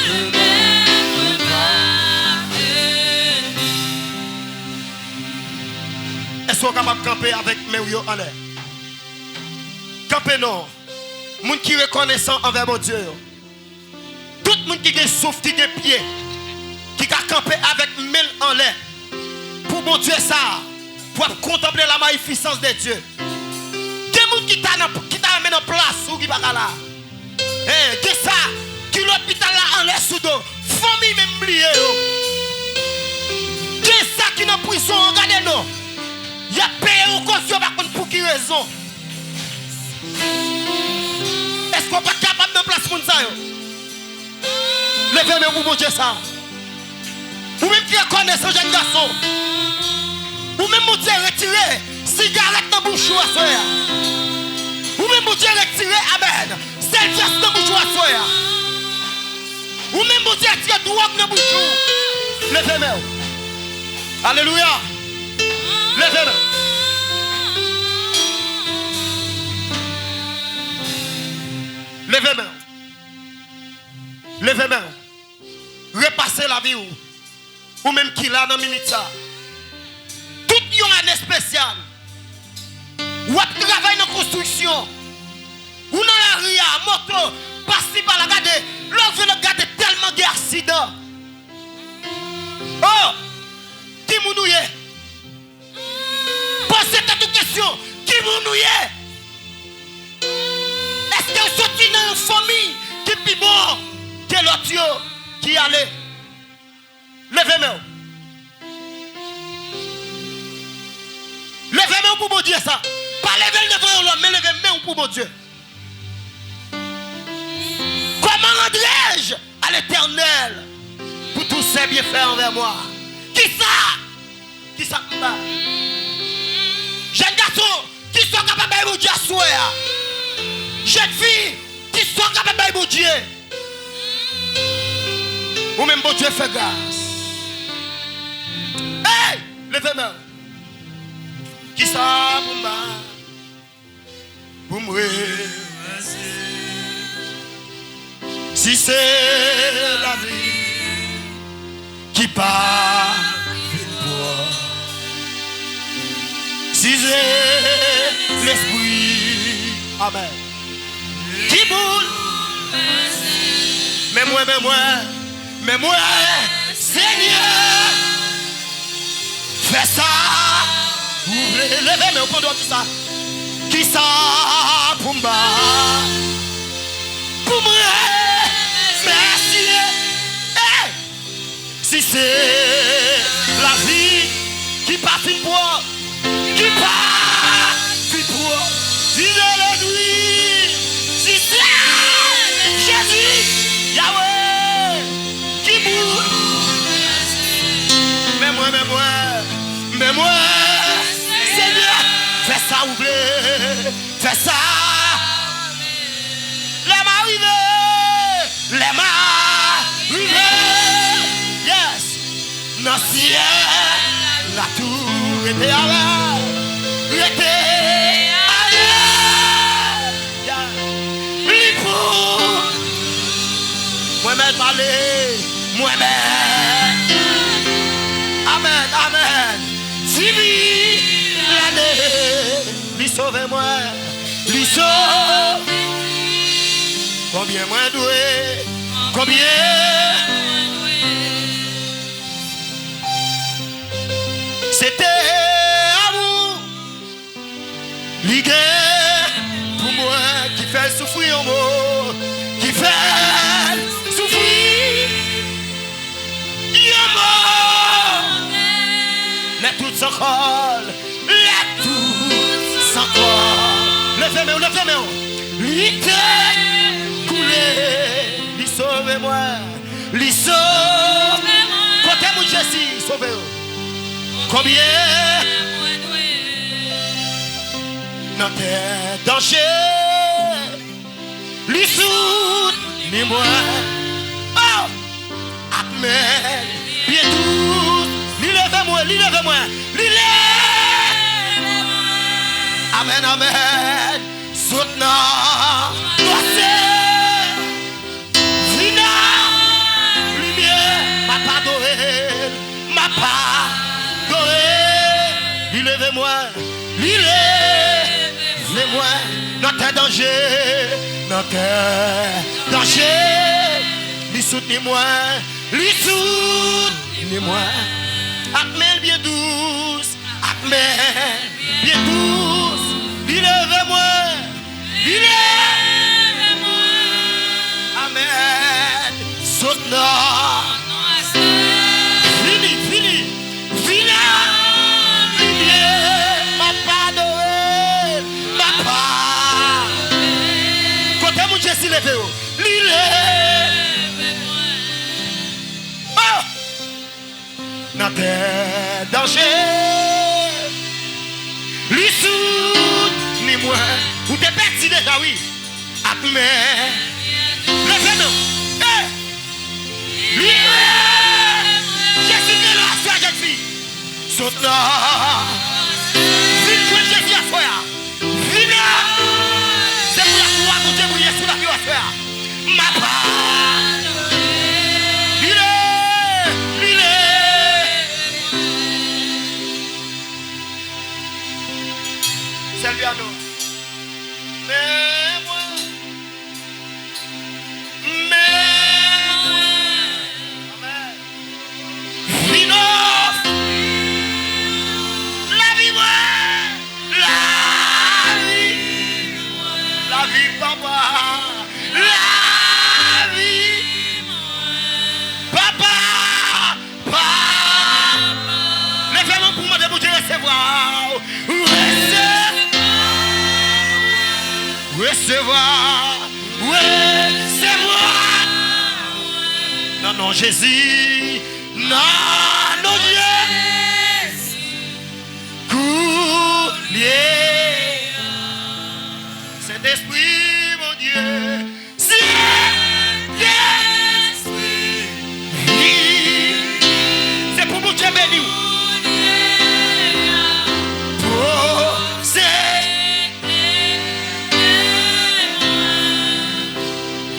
le maître va venir. Èske w kapab kanpe avèk men w yo anlè? Kanpe non. Moun ki rekonesan anvè Bondye yo. Tout moun ki gen souf, ki gen pye, ki ka kanpe avèk men l anlè pou Bondye sa a, pou ap kontanple la mayifisans de Dye. Gen moun ki ta nan, ki ta renmen nan plas ou ki pa ka la. Hein, gen sa ki lopital la anlè sou do. Fanmi menm bliye yo. Gen sa ki nan prizon an, gade non. Y ap peye yon koz yo pa konn pou ki rezon. Èske w pa t kapab nan plas moun sa yo? Leve men w pou Bondye sa. Ou menm ki rekonesan, jèn gason. Ou menm Bondye retire sigarèt nan bouch ou aswè a. Ou menm Bondye retire, amèn, sèl vyès nan bouch ou aswè a. Ou menm Bondye retire dwòg nan bouch ou. Leve men w. Alelouya. Leve men w. Leve men w. Leve men w. Repase lavi w. Ou menm ki la nan minit sa. Tout yon ane espesyal. W ap travay nan konstriksyon. Ou nan lari a, moto, pasi pala, gade. Lè w vin gade tèlman gen aksidan. Oh! Ki moun ou ye? Poze tèt ou kesyon, ki moun ou ye? Èske w soti nan yon fanmi ki pi bon ke lòt yo ki ale? Leve men w. Leve men w pou Bondye sa. Pa leve l devan yon lòm, men leve men w pou Bondye. Comment rendrai-je à l'Éternel pour tous ses bienfaits envers moi? Kisa? Kisa m ba? Jèn gason, kisa w kapab bay Bondye aswè a? Jèn fi, kisa w kapab bay Bondye? Ou menm Bondye fè gras. Hey! Leve men w. Kisa pou m ba? Pou m remèsye. Si se lavi ki pa fin pwòp, si se Lespri, amèn, ki boul, men mwen, men mwen, men mwen, Senyè, fè sa ou vle. Leve men w pandan w di sa. Kisa pou m ba? Pou m remèsye. Hey! Si se lavi ki pa fin pwòp, ki pa fin pwòp, si se Lespri, si se Jezi, Yahweh, ki boul. Men mwen, men mwen, men mwen, Senyè, fè sa ou vle, fè sa. Lè m a rive, lè m a rive, yes, nan syèl la tou, rete alè, rete alè. Li pou mwen mèt pale, mwen mèt. Amèn, amèn. Fini Sove. Konbyen mwen dwe? Konbyen? Se te amou li gen pou mwen ki fè l soufri yon mo, ki fè l soufri yon mo. Lè tout san kò l, lè tout san kò l. Leve men w, leve men w. Li te koule, li sove mwen. Li sove mwen. Kote moun Jezi sove yo? Konbyen? Nan tè danje, li soutni mwen. Oh! Ak men l byen dous, li leve mwen, li leve mwen, li leve mwen. Amèn, amèn. Sot nan nwasè. Vin nan limyè, m ap adore l, m ap adore l. Li leve mwen, li leve mwen nan tè danje, nan tè danje. Li soutni mwen, li soutni mwen. Ak men l byen dous, ak men l byen dous, li leve mwen. Li leve mwen. Amèn. Sot nan. Vini, vini. Vini. Vini. M ap adore. M ap adore. Kote moun Jezi leve yo? Li leve. Oh! Nan tè danje, li soutni mwen. Ou te pèdi deja, wi. Ak men. Leve men w. Hey! Li leve. Jezi gen lwa aswè a, jèn fi. Sot nan. Vin jwenn Jezi aswè a. Vin la. Se pou laglwa Bondye briye sou lavi w aswè a. M ap adore. Li leve, li leve. Sèl piano. Men mwen. Men mwen. Amèn. Vin ofri lavi mwen. Lavi. Lavi, papa. Lavi. Papa. Papa. Leve men w pou mande Bondye resevwa w. Resevwa. Resevwa. Resevwa. Nan non Jezi. Nan non Jezi. Koulye a. Sentespri Bondye. Sentespri. Vini. Se pou Bondye beni w. Poze.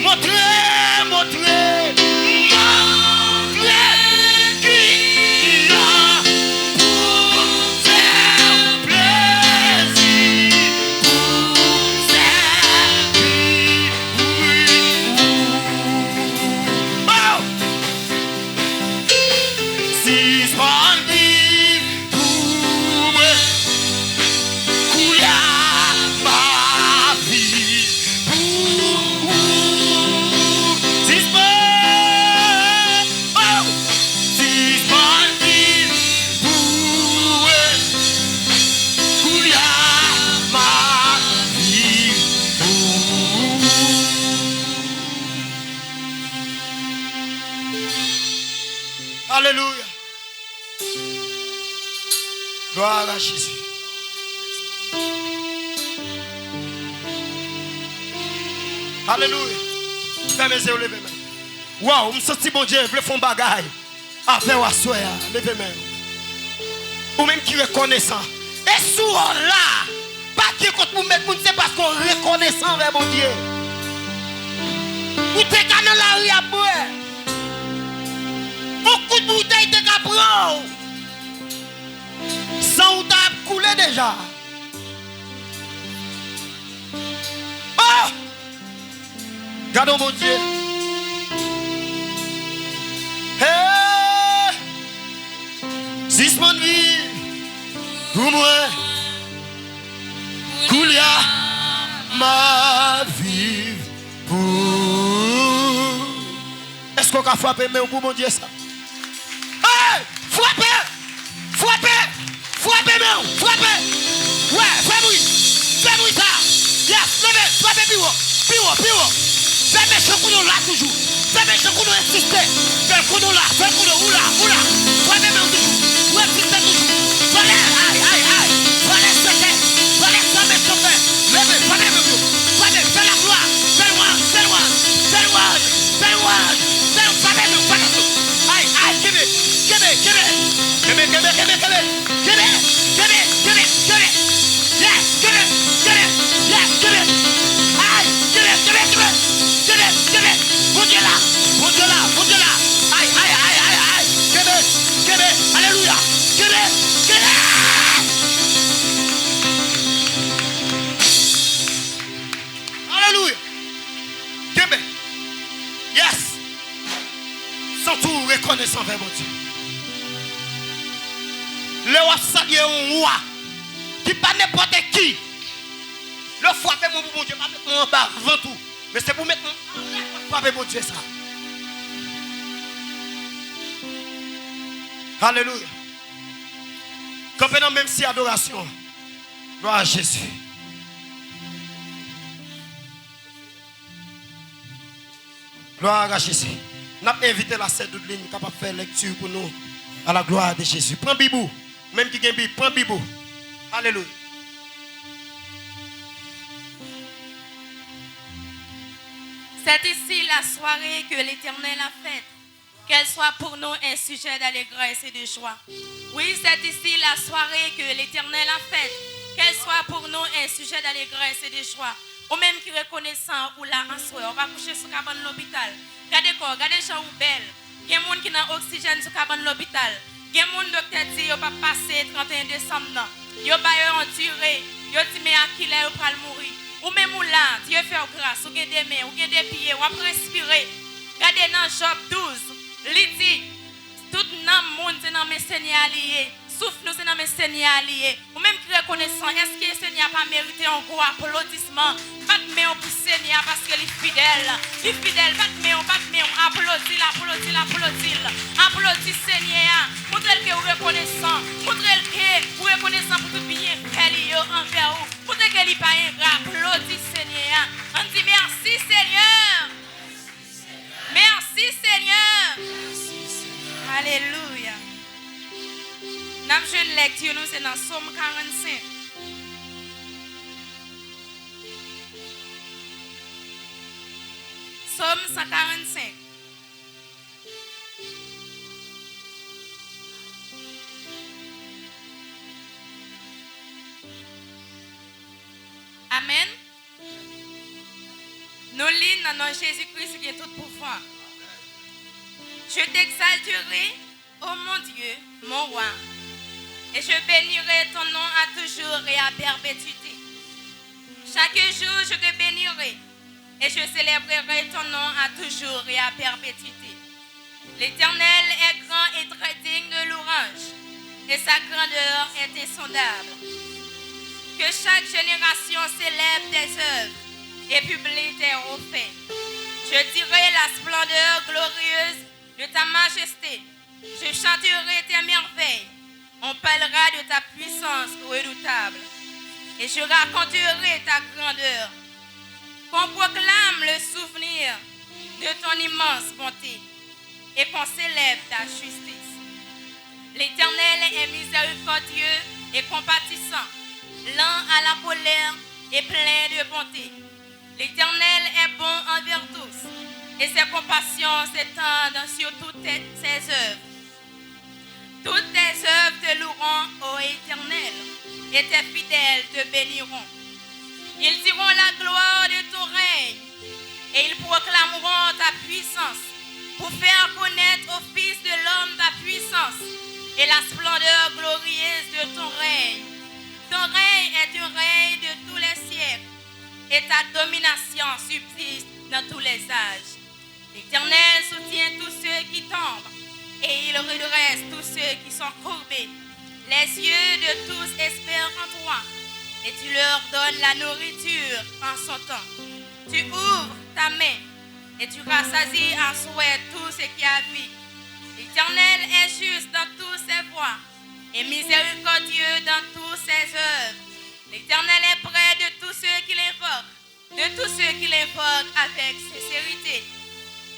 Montre, montre, montre kijan pou fè w plezi, pou sèvi w. Oh! Sispann viv pou mwen. Koulye a m ap viv pou ou. Sispann, oh! Sispann viv pou mwen. Koulye a m ap viv pou ou. Alelouya. Glwa a Jezi. Alelouya. Fèmen zye w, leve men. Waw, m santi Bondye vle fè yon bagay avè w aswè a. Leve men. Ou menm ki rekonesan. E sou w la, pa gen kot pou met moun, se paske w rekonesan anvè Bondye. Ou te ka nan lari ap bwè. Yon kout boutèy te ka pran w. San w ta ap koule deja. Gade yon Bondye. Hey! Sispann viv pou mwen. Koulye a, m ap viv pou. Èske w ka frape men w pou Bondye sa? Hey! Frape! Frape! Frape men w! Frape! Wè, fè bri! Fè bri sa! Yes! Leve! Frape pi wo! Pi wo! Pi wo! Fè mechan konnen w la toujou! Fè mechan konnen w egziste! Fè l konnen w la! Fè l konnen w la! Ou la! Frape men w toujou! Ou egziste toujou! Vòlè! Ay! Ay! Ay! Vòlè sèkè! Vòlè sa mechan fè! Leve! Frape men w! Frape! Fè laglwa! Fè lwanj! Fè lwanj! Fè lwanj! Fè lwanj! Fè lwanj! Frape men w! Frape men w! Ay! Ay! Kenbe! Kenbe, kenbe. Kenbe, kenbe, kenbe, kenbe. Kenbe, kenbe, kenbe, kenbe. Yes, kenbe, kenbe. Yes, kenbe. Ay, kenbe, kenbe, kenbe. Kenbe, kenbe. Bondye la, Bondye la, Bondye la. Ay, ay, ay, ay, ay. Kenbe, kenbe. Alelouya. Kenbe, kenbe. Alelouya. Kenbe. Yes. Santi w rekonesan anvè Bondye. Lè w ap salye yon wa ki pa nenpòt ki, lè w frape men w pou Bondye, pa met men w anba vant ou, men se pou met men w anlè kò w frape Bondye sa. Alelouya. Kanpe nan menm si adorasyon an. Glwa a Jezi. Glwa a Jezi. N ap envite la sè Doudline kapab fè lèkti pou nou. A la glwa de Jezi. Pran bib ou. Ou menm ki gen bib, pran bib ou. Alelouya. C'est ici la soirée que l'Éternel a faite. Qu'elle soit pour nous un sujet d'allégresse et de joie. Oui, c'est ici la soirée que l'Éternel a faite. Qu'elle soit pour nous un sujet d'allégresse et de joie. Ou menm ki rekonesan ou la aswè, ou pa kouche sou kabann lopital. Gade kò w, gade jan ou bèl. Gen moun ki nan oksijèn sou kabann lopital. Gen moun doktè di yo p ap pase trannteyen desanm nan. Yo ba yo yon dire. Yo di men a kilè yo pral mouri. Ou menm ou la, Dye fè w gras, ou gen de men, ou gen de pye, w ap respire. Gade nan Jòb douz, li di, tout nanm moun se nan men Senyè a li ye. Souf nou se nan men Senyè a li ye. Ou menm ki rekonesan, èske Senyè a pa merite yon gwo aplodisman? Bat men w pou Senyè a paske li fidèl. Li fidèl, bat men w, bat men w, aplodi l, aplodi l, aplodi l. Aplodi Senyè a. Montre l ke w rekonesan. Montre l ke ou rekonesan pou tout byenfè li yo anvè ou. Montre ke li pa engra. Aplodi Senyè a. Ann di, mèsi, Senyè. Mèsi, Senyè. Alelouya. N ap jwenn lèkti nou, se nan Sòm karannsenk. Sòm san karannsenk. Amèn. Nou li nan non Jezi Kris ki gen tout pouvwa. Je t'exalterai, ô mon Dieu, mon roi, et je bénirai ton nom à toujours et à perpétuité. Chaque jour je te bénirai, et je célébrerai ton nom à toujours et à perpétuité. L'Éternel est grand et très digne de louange, et sa grandeur est insondable. Que chaque génération célèbre tes œuvres et publie tes hauts faits. Je dirai la splendeur glorieuse de ta majesté. Je chanterai tes merveilles. On parlera de ta puissance redoutable. Et je raconterai ta grandeur. Qu'on proclame le souvenir de ton immense bonté et qu'on célèbre ta justice. L'Éternel est miséricordieux et compatissant, lent à la colère et plein de bonté. L'Éternel est bon envers tous, et ses compassions s'étendent sur toutes tes- ses œuvres. Toutes tes œuvres te loueront, ô Éternel, et tes fidèles te béniront. Ils diront la gloire de ton règne, et ils proclameront ta puissance, pour faire connaître aux fils de l'homme ta puissance et la splendeur glorieuse de ton règne. Ton règne est un règne de tous les siècles, et ta domination subsiste dans tous les âges. L'Éternel soutient tous ceux qui tombent et il redresse tous ceux qui sont courbés. Les yeux de tous espèrent en toi et tu leur donnes la nourriture en son temps. Tu ouvres ta main et tu rassasies à souhait tout ce qui a vie. L'Éternel est juste dans toutes ses voies et miséricordieux dans toutes ses œuvres. L'Éternel est près de tous ceux qui l'invoquent, de tous ceux qui l'invoquent avec sincérité.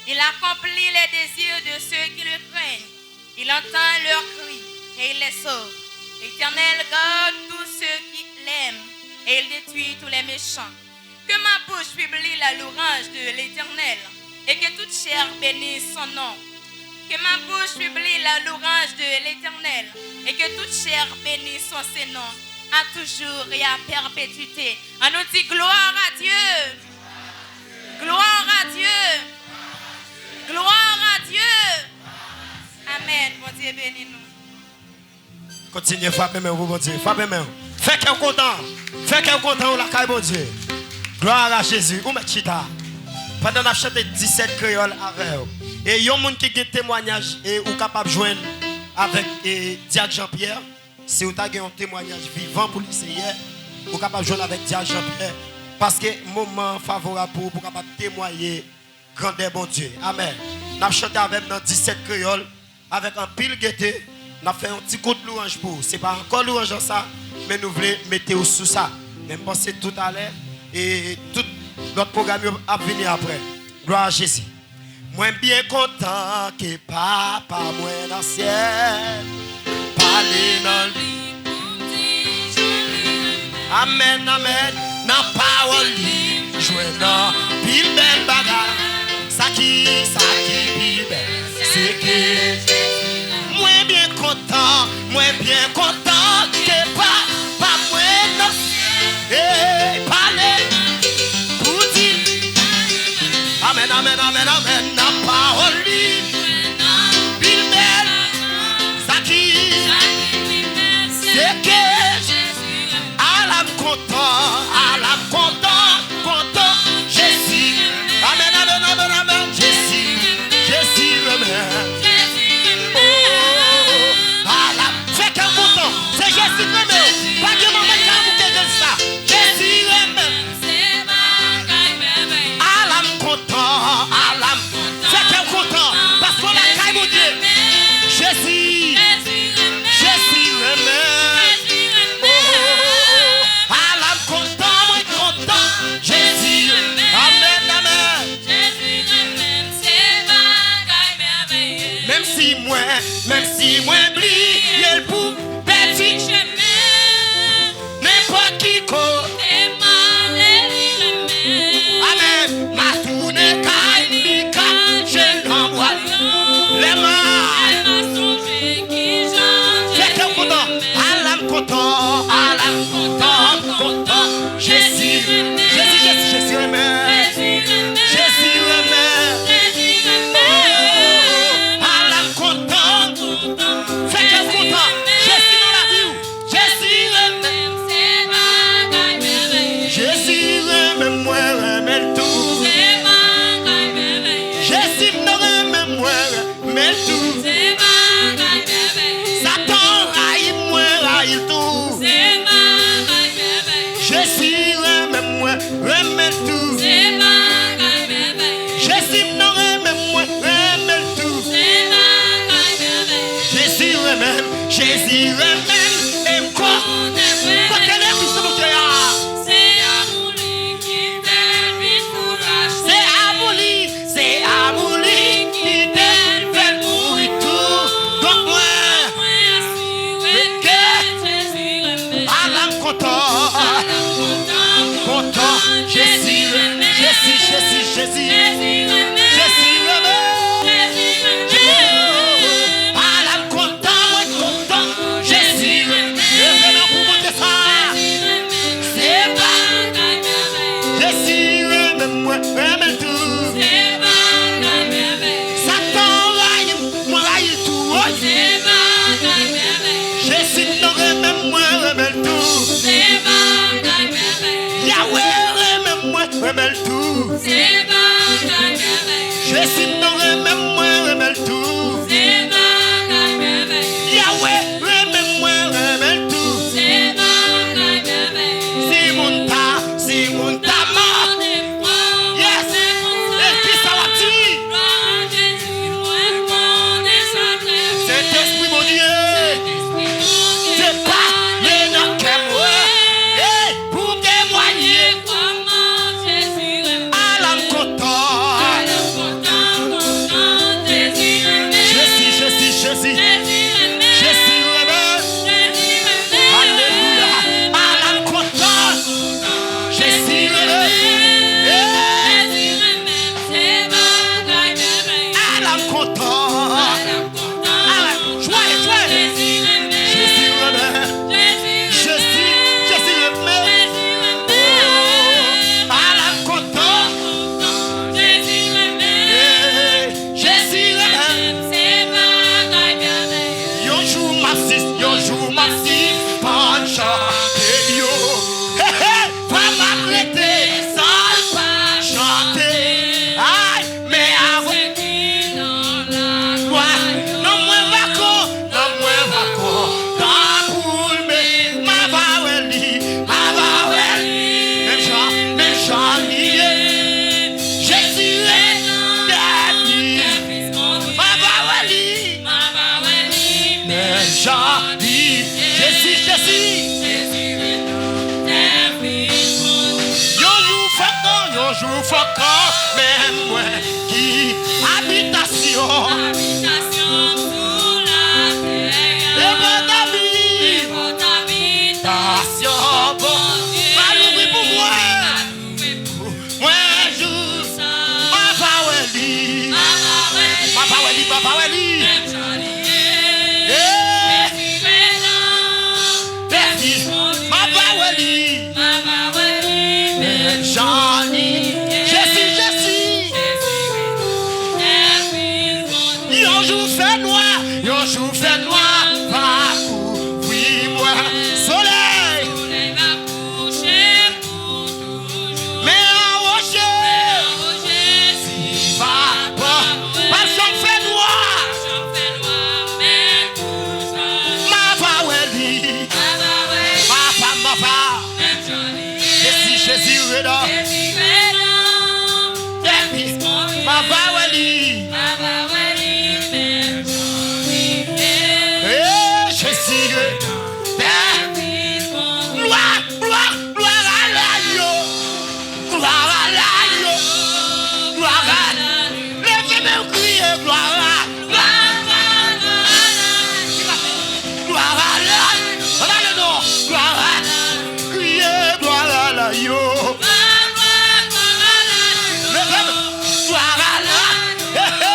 Il accomplit les désirs de ceux qui le craignent. Il entend leurs cris et il les sauve. L'Éternel garde tous ceux qui l'aiment et il détruit tous les méchants. Que ma bouche publie la louange de l'Éternel et que toute chair bénisse son nom. Que ma bouche publie la louange de l'Éternel et que toute chair bénisse son saint nom à toujours et à perpétuité. Ann nou di gloire à Dieu. Gloire à Dieu. Gloire à Dieu. Amen. Bondye beni nou. Kontinye frape men w pou Bondye. Frape men w. Fè kè w kontan. Fè kè w kontan w lakay Bondye. Gloire à Jésus. Ou mèt chita. Pandan n ap chante disèt kreyòl avè w. E yon moun ki gen temwanyaj e ou kapab jwenn avèk e Dyak Jean Pierre. Si ou ta gen yon temwanyaj vivan pou Leseyè, ou kapab jwenn avèk Dyak Jean Pierre. Paske moman an favorab pou ou pou w kapab temwaye grandè Bondye. Amèn. N ap chante avè m nan disèt kreyòl. Avèk anpil gete, n ap fè yon ti kout lwanj pou ou. Se pa ankò lwanj lan sa, men nou vle mete w sou sa. Men m panse toutalè, e tout lòt pwogram yo ap vini apre. Glwa a Jezi. Mwen byen kontan ke Papa mwen nan syèl pale nan li. Amèn, amèn. Nan pawòl li, m jwenn anpil bèl bagay. Sa ki, sa ki pi bèl, se ke mwen byen kontan, mwen byen kontan ke Papa mwen nan syèl pale pou di. Amèn, amèn, amèn, amèn. Nan pawòl li, pi bèl, sa ki, se ke, ala m kontan, ala m kontan, kontan, Jezi. Amèn, amèn, amèn, amèn, Jezi, Jezi renmen. Oh, ala m, fè kè w kontan, se Jezi k renmen w. Pa gen manman k ka moute Jezi sa. Jezi renmen. Ala m kontan, ala m. Fè kè w kontan, paske w lakay Bondye. Jezi, Jezi renmen. Oh, ala m kontan, mwen kontan. Jezi, amèn, amèn. Menm si mwen, menm si mwen bliye l pou pèdi. Nenpòt ki kote m ale, li renmen. Amèn. M a tounen kay li, kache nan bwa l. Lè m a, lè m a sonje kijan Jezi renmen. Fè kè w kontan. Ala m kontan, ala m kontan, m kontan. Jezi, Jezi, Jezi, Jezi renmen. Jezi renmen. Oh, ala m kontan. Fè kè w kontan. Jezi nan lavi w. Jezi renmen. Jezi renmen mwen, renmen l tou. Jezi m nan renmen mwen, renmen l tou. Satan rayi mwen, rayi l tou. Jezi renmen mwen, renmen l tou. Jezi m nan renmen mwen, renmen l tou. Jezi renmen m, Jezi renmen m, e m konnen vre. Kote legliz nou ye a? Se amou li ki fè l vin pou l achte. Se amou li, se amou li ki te fè l mouri tou. Donk mwen, mwen asire ke Jezi renmen. Ala m kontan, ala m kontan, kontan. Jezi, Jezi, Jezi, Jezi. Jezi renmen. Jezi renmen. Ala m kontan, mwen kontan. Jezi renmen. Leve men pou Bondye sa. Se bagay mèvèye. Jezi renmen mwen, renmen l tou. Se bagay mèvèye. Satan rayi m, mwen rayi l tou. Woy. Se bagay mèvèye. Jezi m nan renmen mwen, renmen l tou. Se bagay mèvèye. Yawe renmen mwen, renmen l tou. Se bagay Sis yon jou m ap sipann chante yo. Hey, hey, fwa m ap rete san l pa chante. Ay, men avè lwa, nanm mwen va kon, nanm mwen va kontan pou l, men m ava wè li, m ava wè li. Menm jan, menm jan li ye. Jezi ret dèyè li. M ava wè li. Men jan li, Jezi, Jezi. Yon jou fòk, yon jou fòk, men mwen ki abitasyon. E pòt abitasyon Bondye va louvri pou mwen. Mwen jou sa m ava wè li. M ava wè li, m ava wè li. Eh, Jezi, m ava wè li. Men jan li, Jezi, Jezi. Yon jou fènwa, yon jou fènwa va kouvri mwen. Solèy. Men anwo Jezi pa, pa, pa janm fè nwa. M ava wè li. M ava, m ava. Jezi, Jezi redan. Epi m ava wè li. Eh, Jezi redan. Glwa, glwa, glwa a la yo. Glwa a la yo. Glwa a. Leve men w kriye glwa a. Glwa a la. Ann ale non. Glwa a. Kriye glwa a la yo. Leve men. Glwa a la. He, he.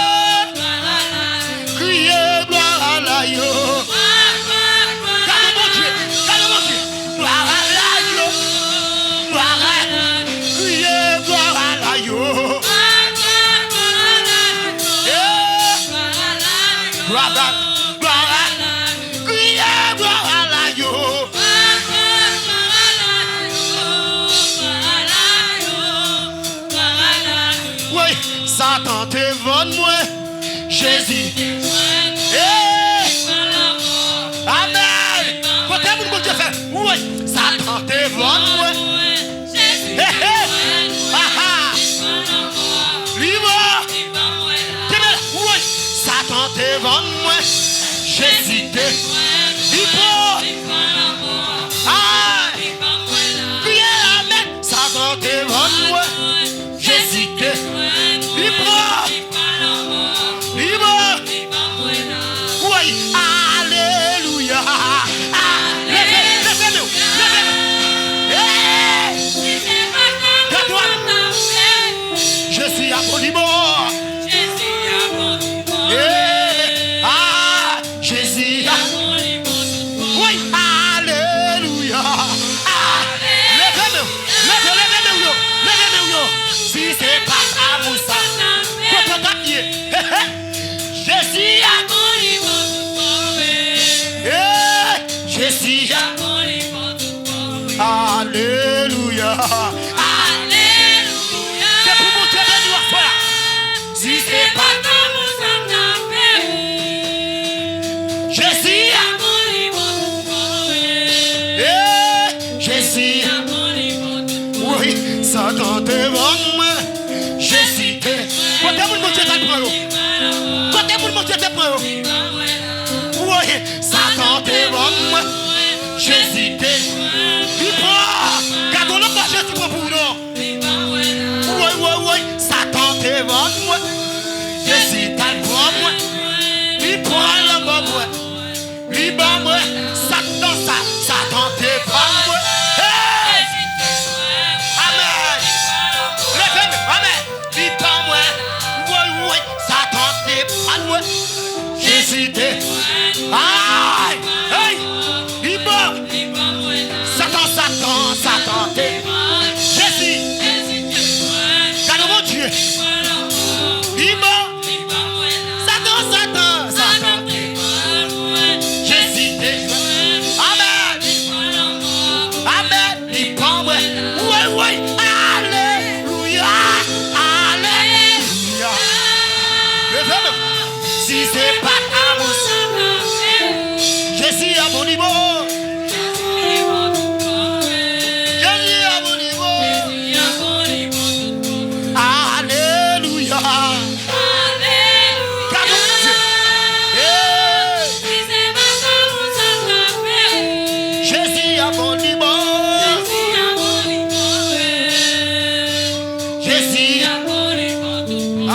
Kriye glwa a la yo. Gade Bondye. Gade Bondye. Glwa a la yo. Glwa a. Kriye glwa a la yo. Eh. Glwa a. Glwa a. Kriye glwa a la yo. Woy, Satan te vann mwen. Jezi. Hey! Amèn! Kote moun Bondye fè? Woy! Satan te vann mwen. Hey, hey! Aha! Li mò! Kenbe la! Woy! Satan te vann mwen. Jezi te. Li pran. Ay! Kriye amèn! Satan te vann mwen. Jezi te. Li pran. Li pran. Woy, alelouya. Ah, leve, leve men w, leve men w. Hey! Gade dwat. Jezi a pran li mò. Hey! Ah! Jezi a. Wi, alelouya. Ah, leve men w. Leve, leve men w yo. Leve men w yo. Si se pa amou sa, kote w t ap ye? He, he. Jezi a. He, Jezi a. Alelouya. Alelouya. Se pou Bondye beni w aswè a. Si se pa t amou sa m ta fè ou. Jezi a. Eh, Jezi a. Wi, Satan te vann mwen. Jezi te. Kote moun Bondye t al pran yo? Kote moun Bondye te pran yo? Wi, Satan te vann mwen. Jezi te. Li pran. Gade yon lòt bò Jezi pran pou ou non. Woy, woy, woy, Satan te vann mwen. Jezi t al pran mwen. Li pran l anba mwen. Li ban mwen. Satan sa, Satan te vann mwen. Hey! Amèn. Leve men, amèn. Li ban mwen. Woy, woy, Satan te vann mwen. Jezi te. Ay! Hey! Li ban. Satan, Satan, Satan te. Jezi. Gade Bondye. Bon, li bon. Jezi a bon, li bon. Alelouya. Gade Bondye. Hey. Jezi a bon, li bon. Jezi.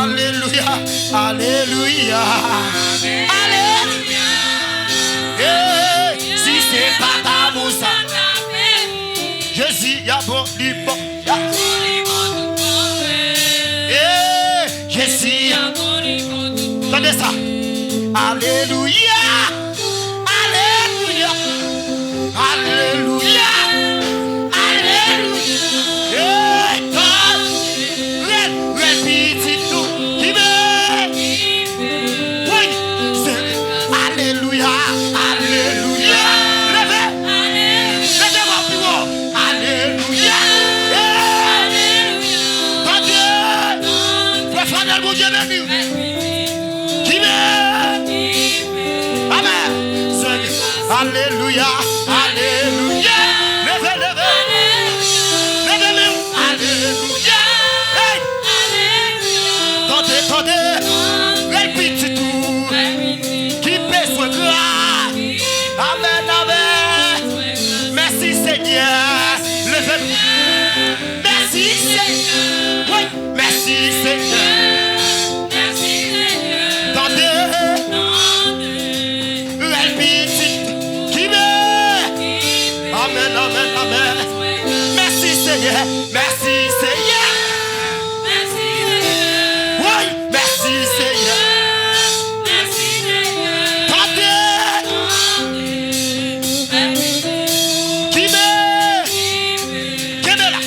Alelouya. Alelouya. Alelouya. Hey, si se pa t amou sa. Jezi a bon, li bon. Hey, Jezi. Tande sa. Alelouya. Alelouya. Alelouya. Alelouya. Hey, God. Rèl, rèl pitit nou. Ki beni. Wi, se, alelouya, alelouya. Leve, leve bò pi wo. Alelouya. Hey! Tande. Frè Fanèl, Bondye beni w. Ki beni. Amèn. Alelouya, alelouya. Leve, leve. Leve men w. Alelouya. Hey! Tande, tande. Rèl pitit ou ki bezwen gras. Amèn, amèn. Mèsi, Senyè. Leve. Mèsi, Senyè. Wi, mèsi, Senyè. Tande. Rèl pitit ki beni. Amèn, amèn, amèn. Mèsi, Senyè. Mèsi, Senyè. Wi, mèsi, Senyè. Tande. Ki beni. Kenbe la.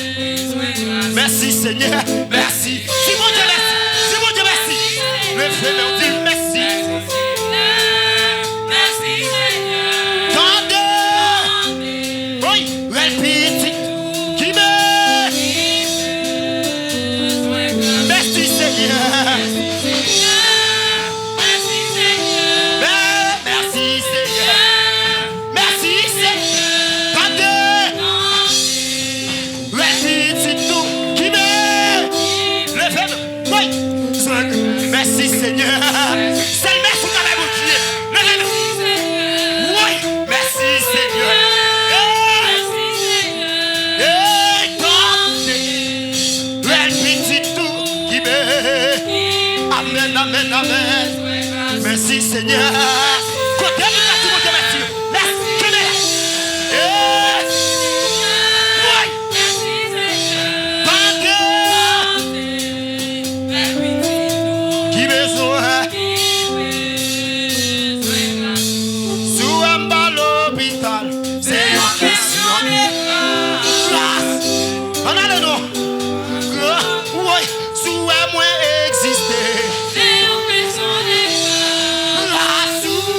Mèsi, Senyè. Mèsi. Di Bondye mèsi. Di Bondye mèsi. Leve men w, di l mèsi. Tande. Wi, rèl pitit. Ki beni. Mèsi, Senyè. Mè-, mèsi, Senyè. Mèsi, Senyè. Tande. Rèl pitit nou ki beni. Leve men. Woy. Mèsi, Senyè. Sèl mèsi w ka bay Bondye. Leve men. Woy. Mèsi, Senyè. Hey. Hey, tande. Rèl pitit nou ki beni. Amèn, amèn, amèn. Mèsi, Senyè. Kote nou ka di Bondye mèsi? Mèsi, kenbe la. Hey. Woy. Tande. Ki bezwen? Si w wè m pa lopital, se yon kesyon de gras. Ann ale non. Gra-, woy, si w wè mwen egziste, se yon kesyon de gras. Gras ou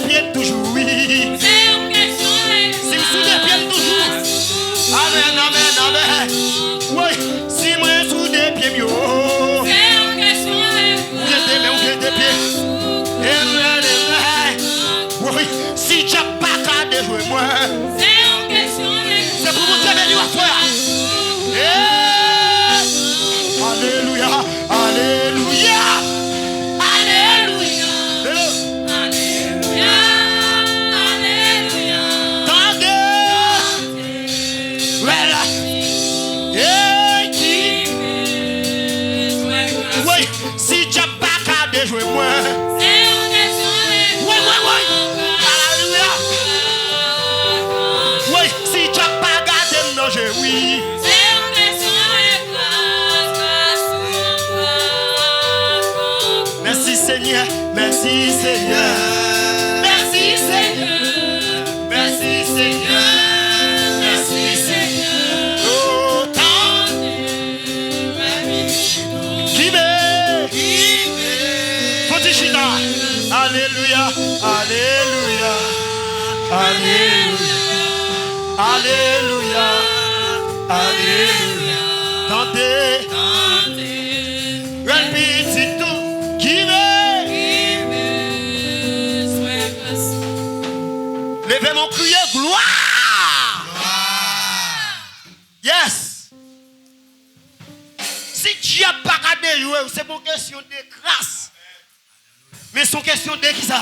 pye m toujou, wi. Se yon kesyon de... Si m sou de pye m toujou. Amèn, amèn, amèn. Wi, si mwen sou de pye m yo. Se yon kesyon de... Ou gen de men, ou gen de pye. Amèn, amèn. Wi, si dyab pa ka dejwe mwen. Se yon kesyon de... Se pou Bondye beni w aswè a. Hey! Alelouya, alelouya, alelouya. Hello. Alelouya, alelouya. Tande. Wè la. Hey, ki... Wi, si dyab pa ka dejwe mwen. Wi, wi, wi. Alelouya. Wi, si dyab pa gade m nan je, wi. Mèsi, Senyè. Mèsi, Senyè. Mèsi, Senyè. Mèsi, Senyè. Mèsi, Senyè. Oh, tande. Kibe. Fò ti chita. Alelouya. Alelouya. Alelouya. Alelouya. Alelouya. Tande. Rèl pitit ou. Kibe. Leve men w, kriye glwa. Yes. Si dyab pa ka dejwe w, se pa yon kesyon de gras. Men se yon kesyon de kisa?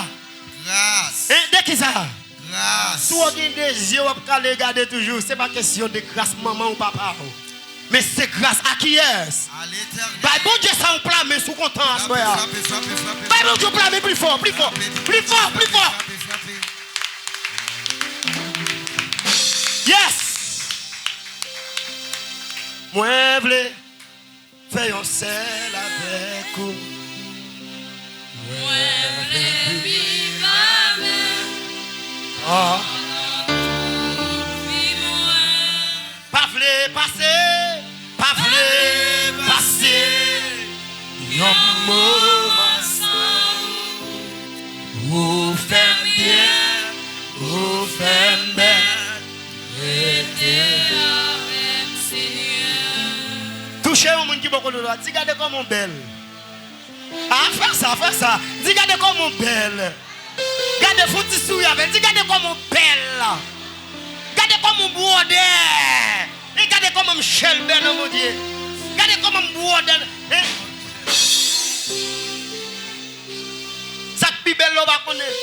Gras. Hein, de kisa? Gras. Si w gen de zye w ap kale gade toujou, se pa kesyon de gras manman ou papa w. Men se gras a kiyès? A Letènèl. Bay Bondye sa yon pla men si w kontan aswè a. Frape, frape, frape, frape. Bay Bondye yon pla men pli fò, pli fò, pli fò, pli fò. Frape, frape, frape. Yes! Mwen vle fè yon sèl avèk ou. Mwen vle viv avèk ou. Ah. Pandan tout vi mwen. Pa vle pase, pa vle pase yon moman san ou. Ou fè m byen, ou fè m bèl. Rete avè m, Senyè. Touche yon moun ki bò kote w la, di, "Gade kòman w bèl." A, fè sa, fè sa. Di, "Gade kòman w bèl." Gade, fè yon ti souri avè l. Di, "Gade kòman w bèl. Gade kòman w bwòdè. E gade kòman m chèlbè nan Bondye. Gade kòman m bwòdè." Hein? Sa k pi bèl la w pa konnen.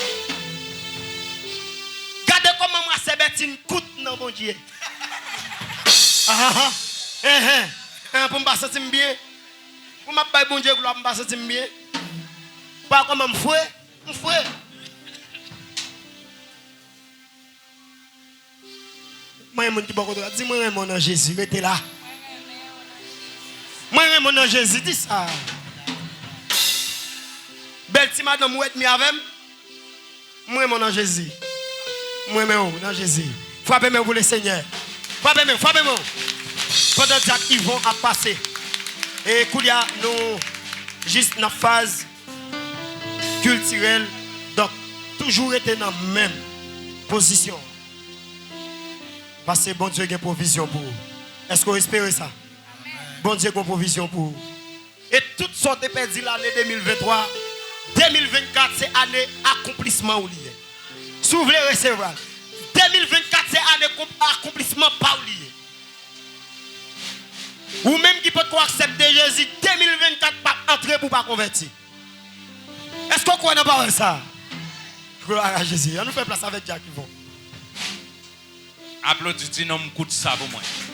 Gade kòman m asèbètin kout nan Bondye. Ah, ah, ah. Hein, hein. Hein, pou m pa santi m byen. Pou m ap bay Bondye glwa, m pa santi m byen. Pa kòman m fre, m fre. Mwen, moun ki bò kote w la, di, "Mwen renmen w nan Jezi, rete la." Mwen renmen w nan Jezi, di sa. Bèl ti madanm, ou ènmi avè m? Mwen renmen w nan Jezi. Mwen renmen w nan Jezi. Frape men w pou Lesenyè. Frape men w, frape men w. Pandan Dyak Yvon ap pase. E koulye a, nou jis nan faz kiltirèl. Donk, toujou rete nan menm pozisyon. Paske Bondye gen pwovizyon pou ou. Èske w espere sa? Bondye gen pwovizyon pou ou. E tout sa w te pèdi lane de mil venntwa, de mil vennkat se ane akonplisman w li ye. Si w vle resevwa l, de mil vennkat se ane konp-, akonplisman pa w li ye. Ou menm ki potko aksepte Jezi, de mil vennkat p ap antre pou w pa konvèti. Èske w kwè nan pawòl sa a? Glwa a Jezi. Ann nou fè plas avèk Dyak Yvon. Aplodi ti nonm kout sa pou mwen.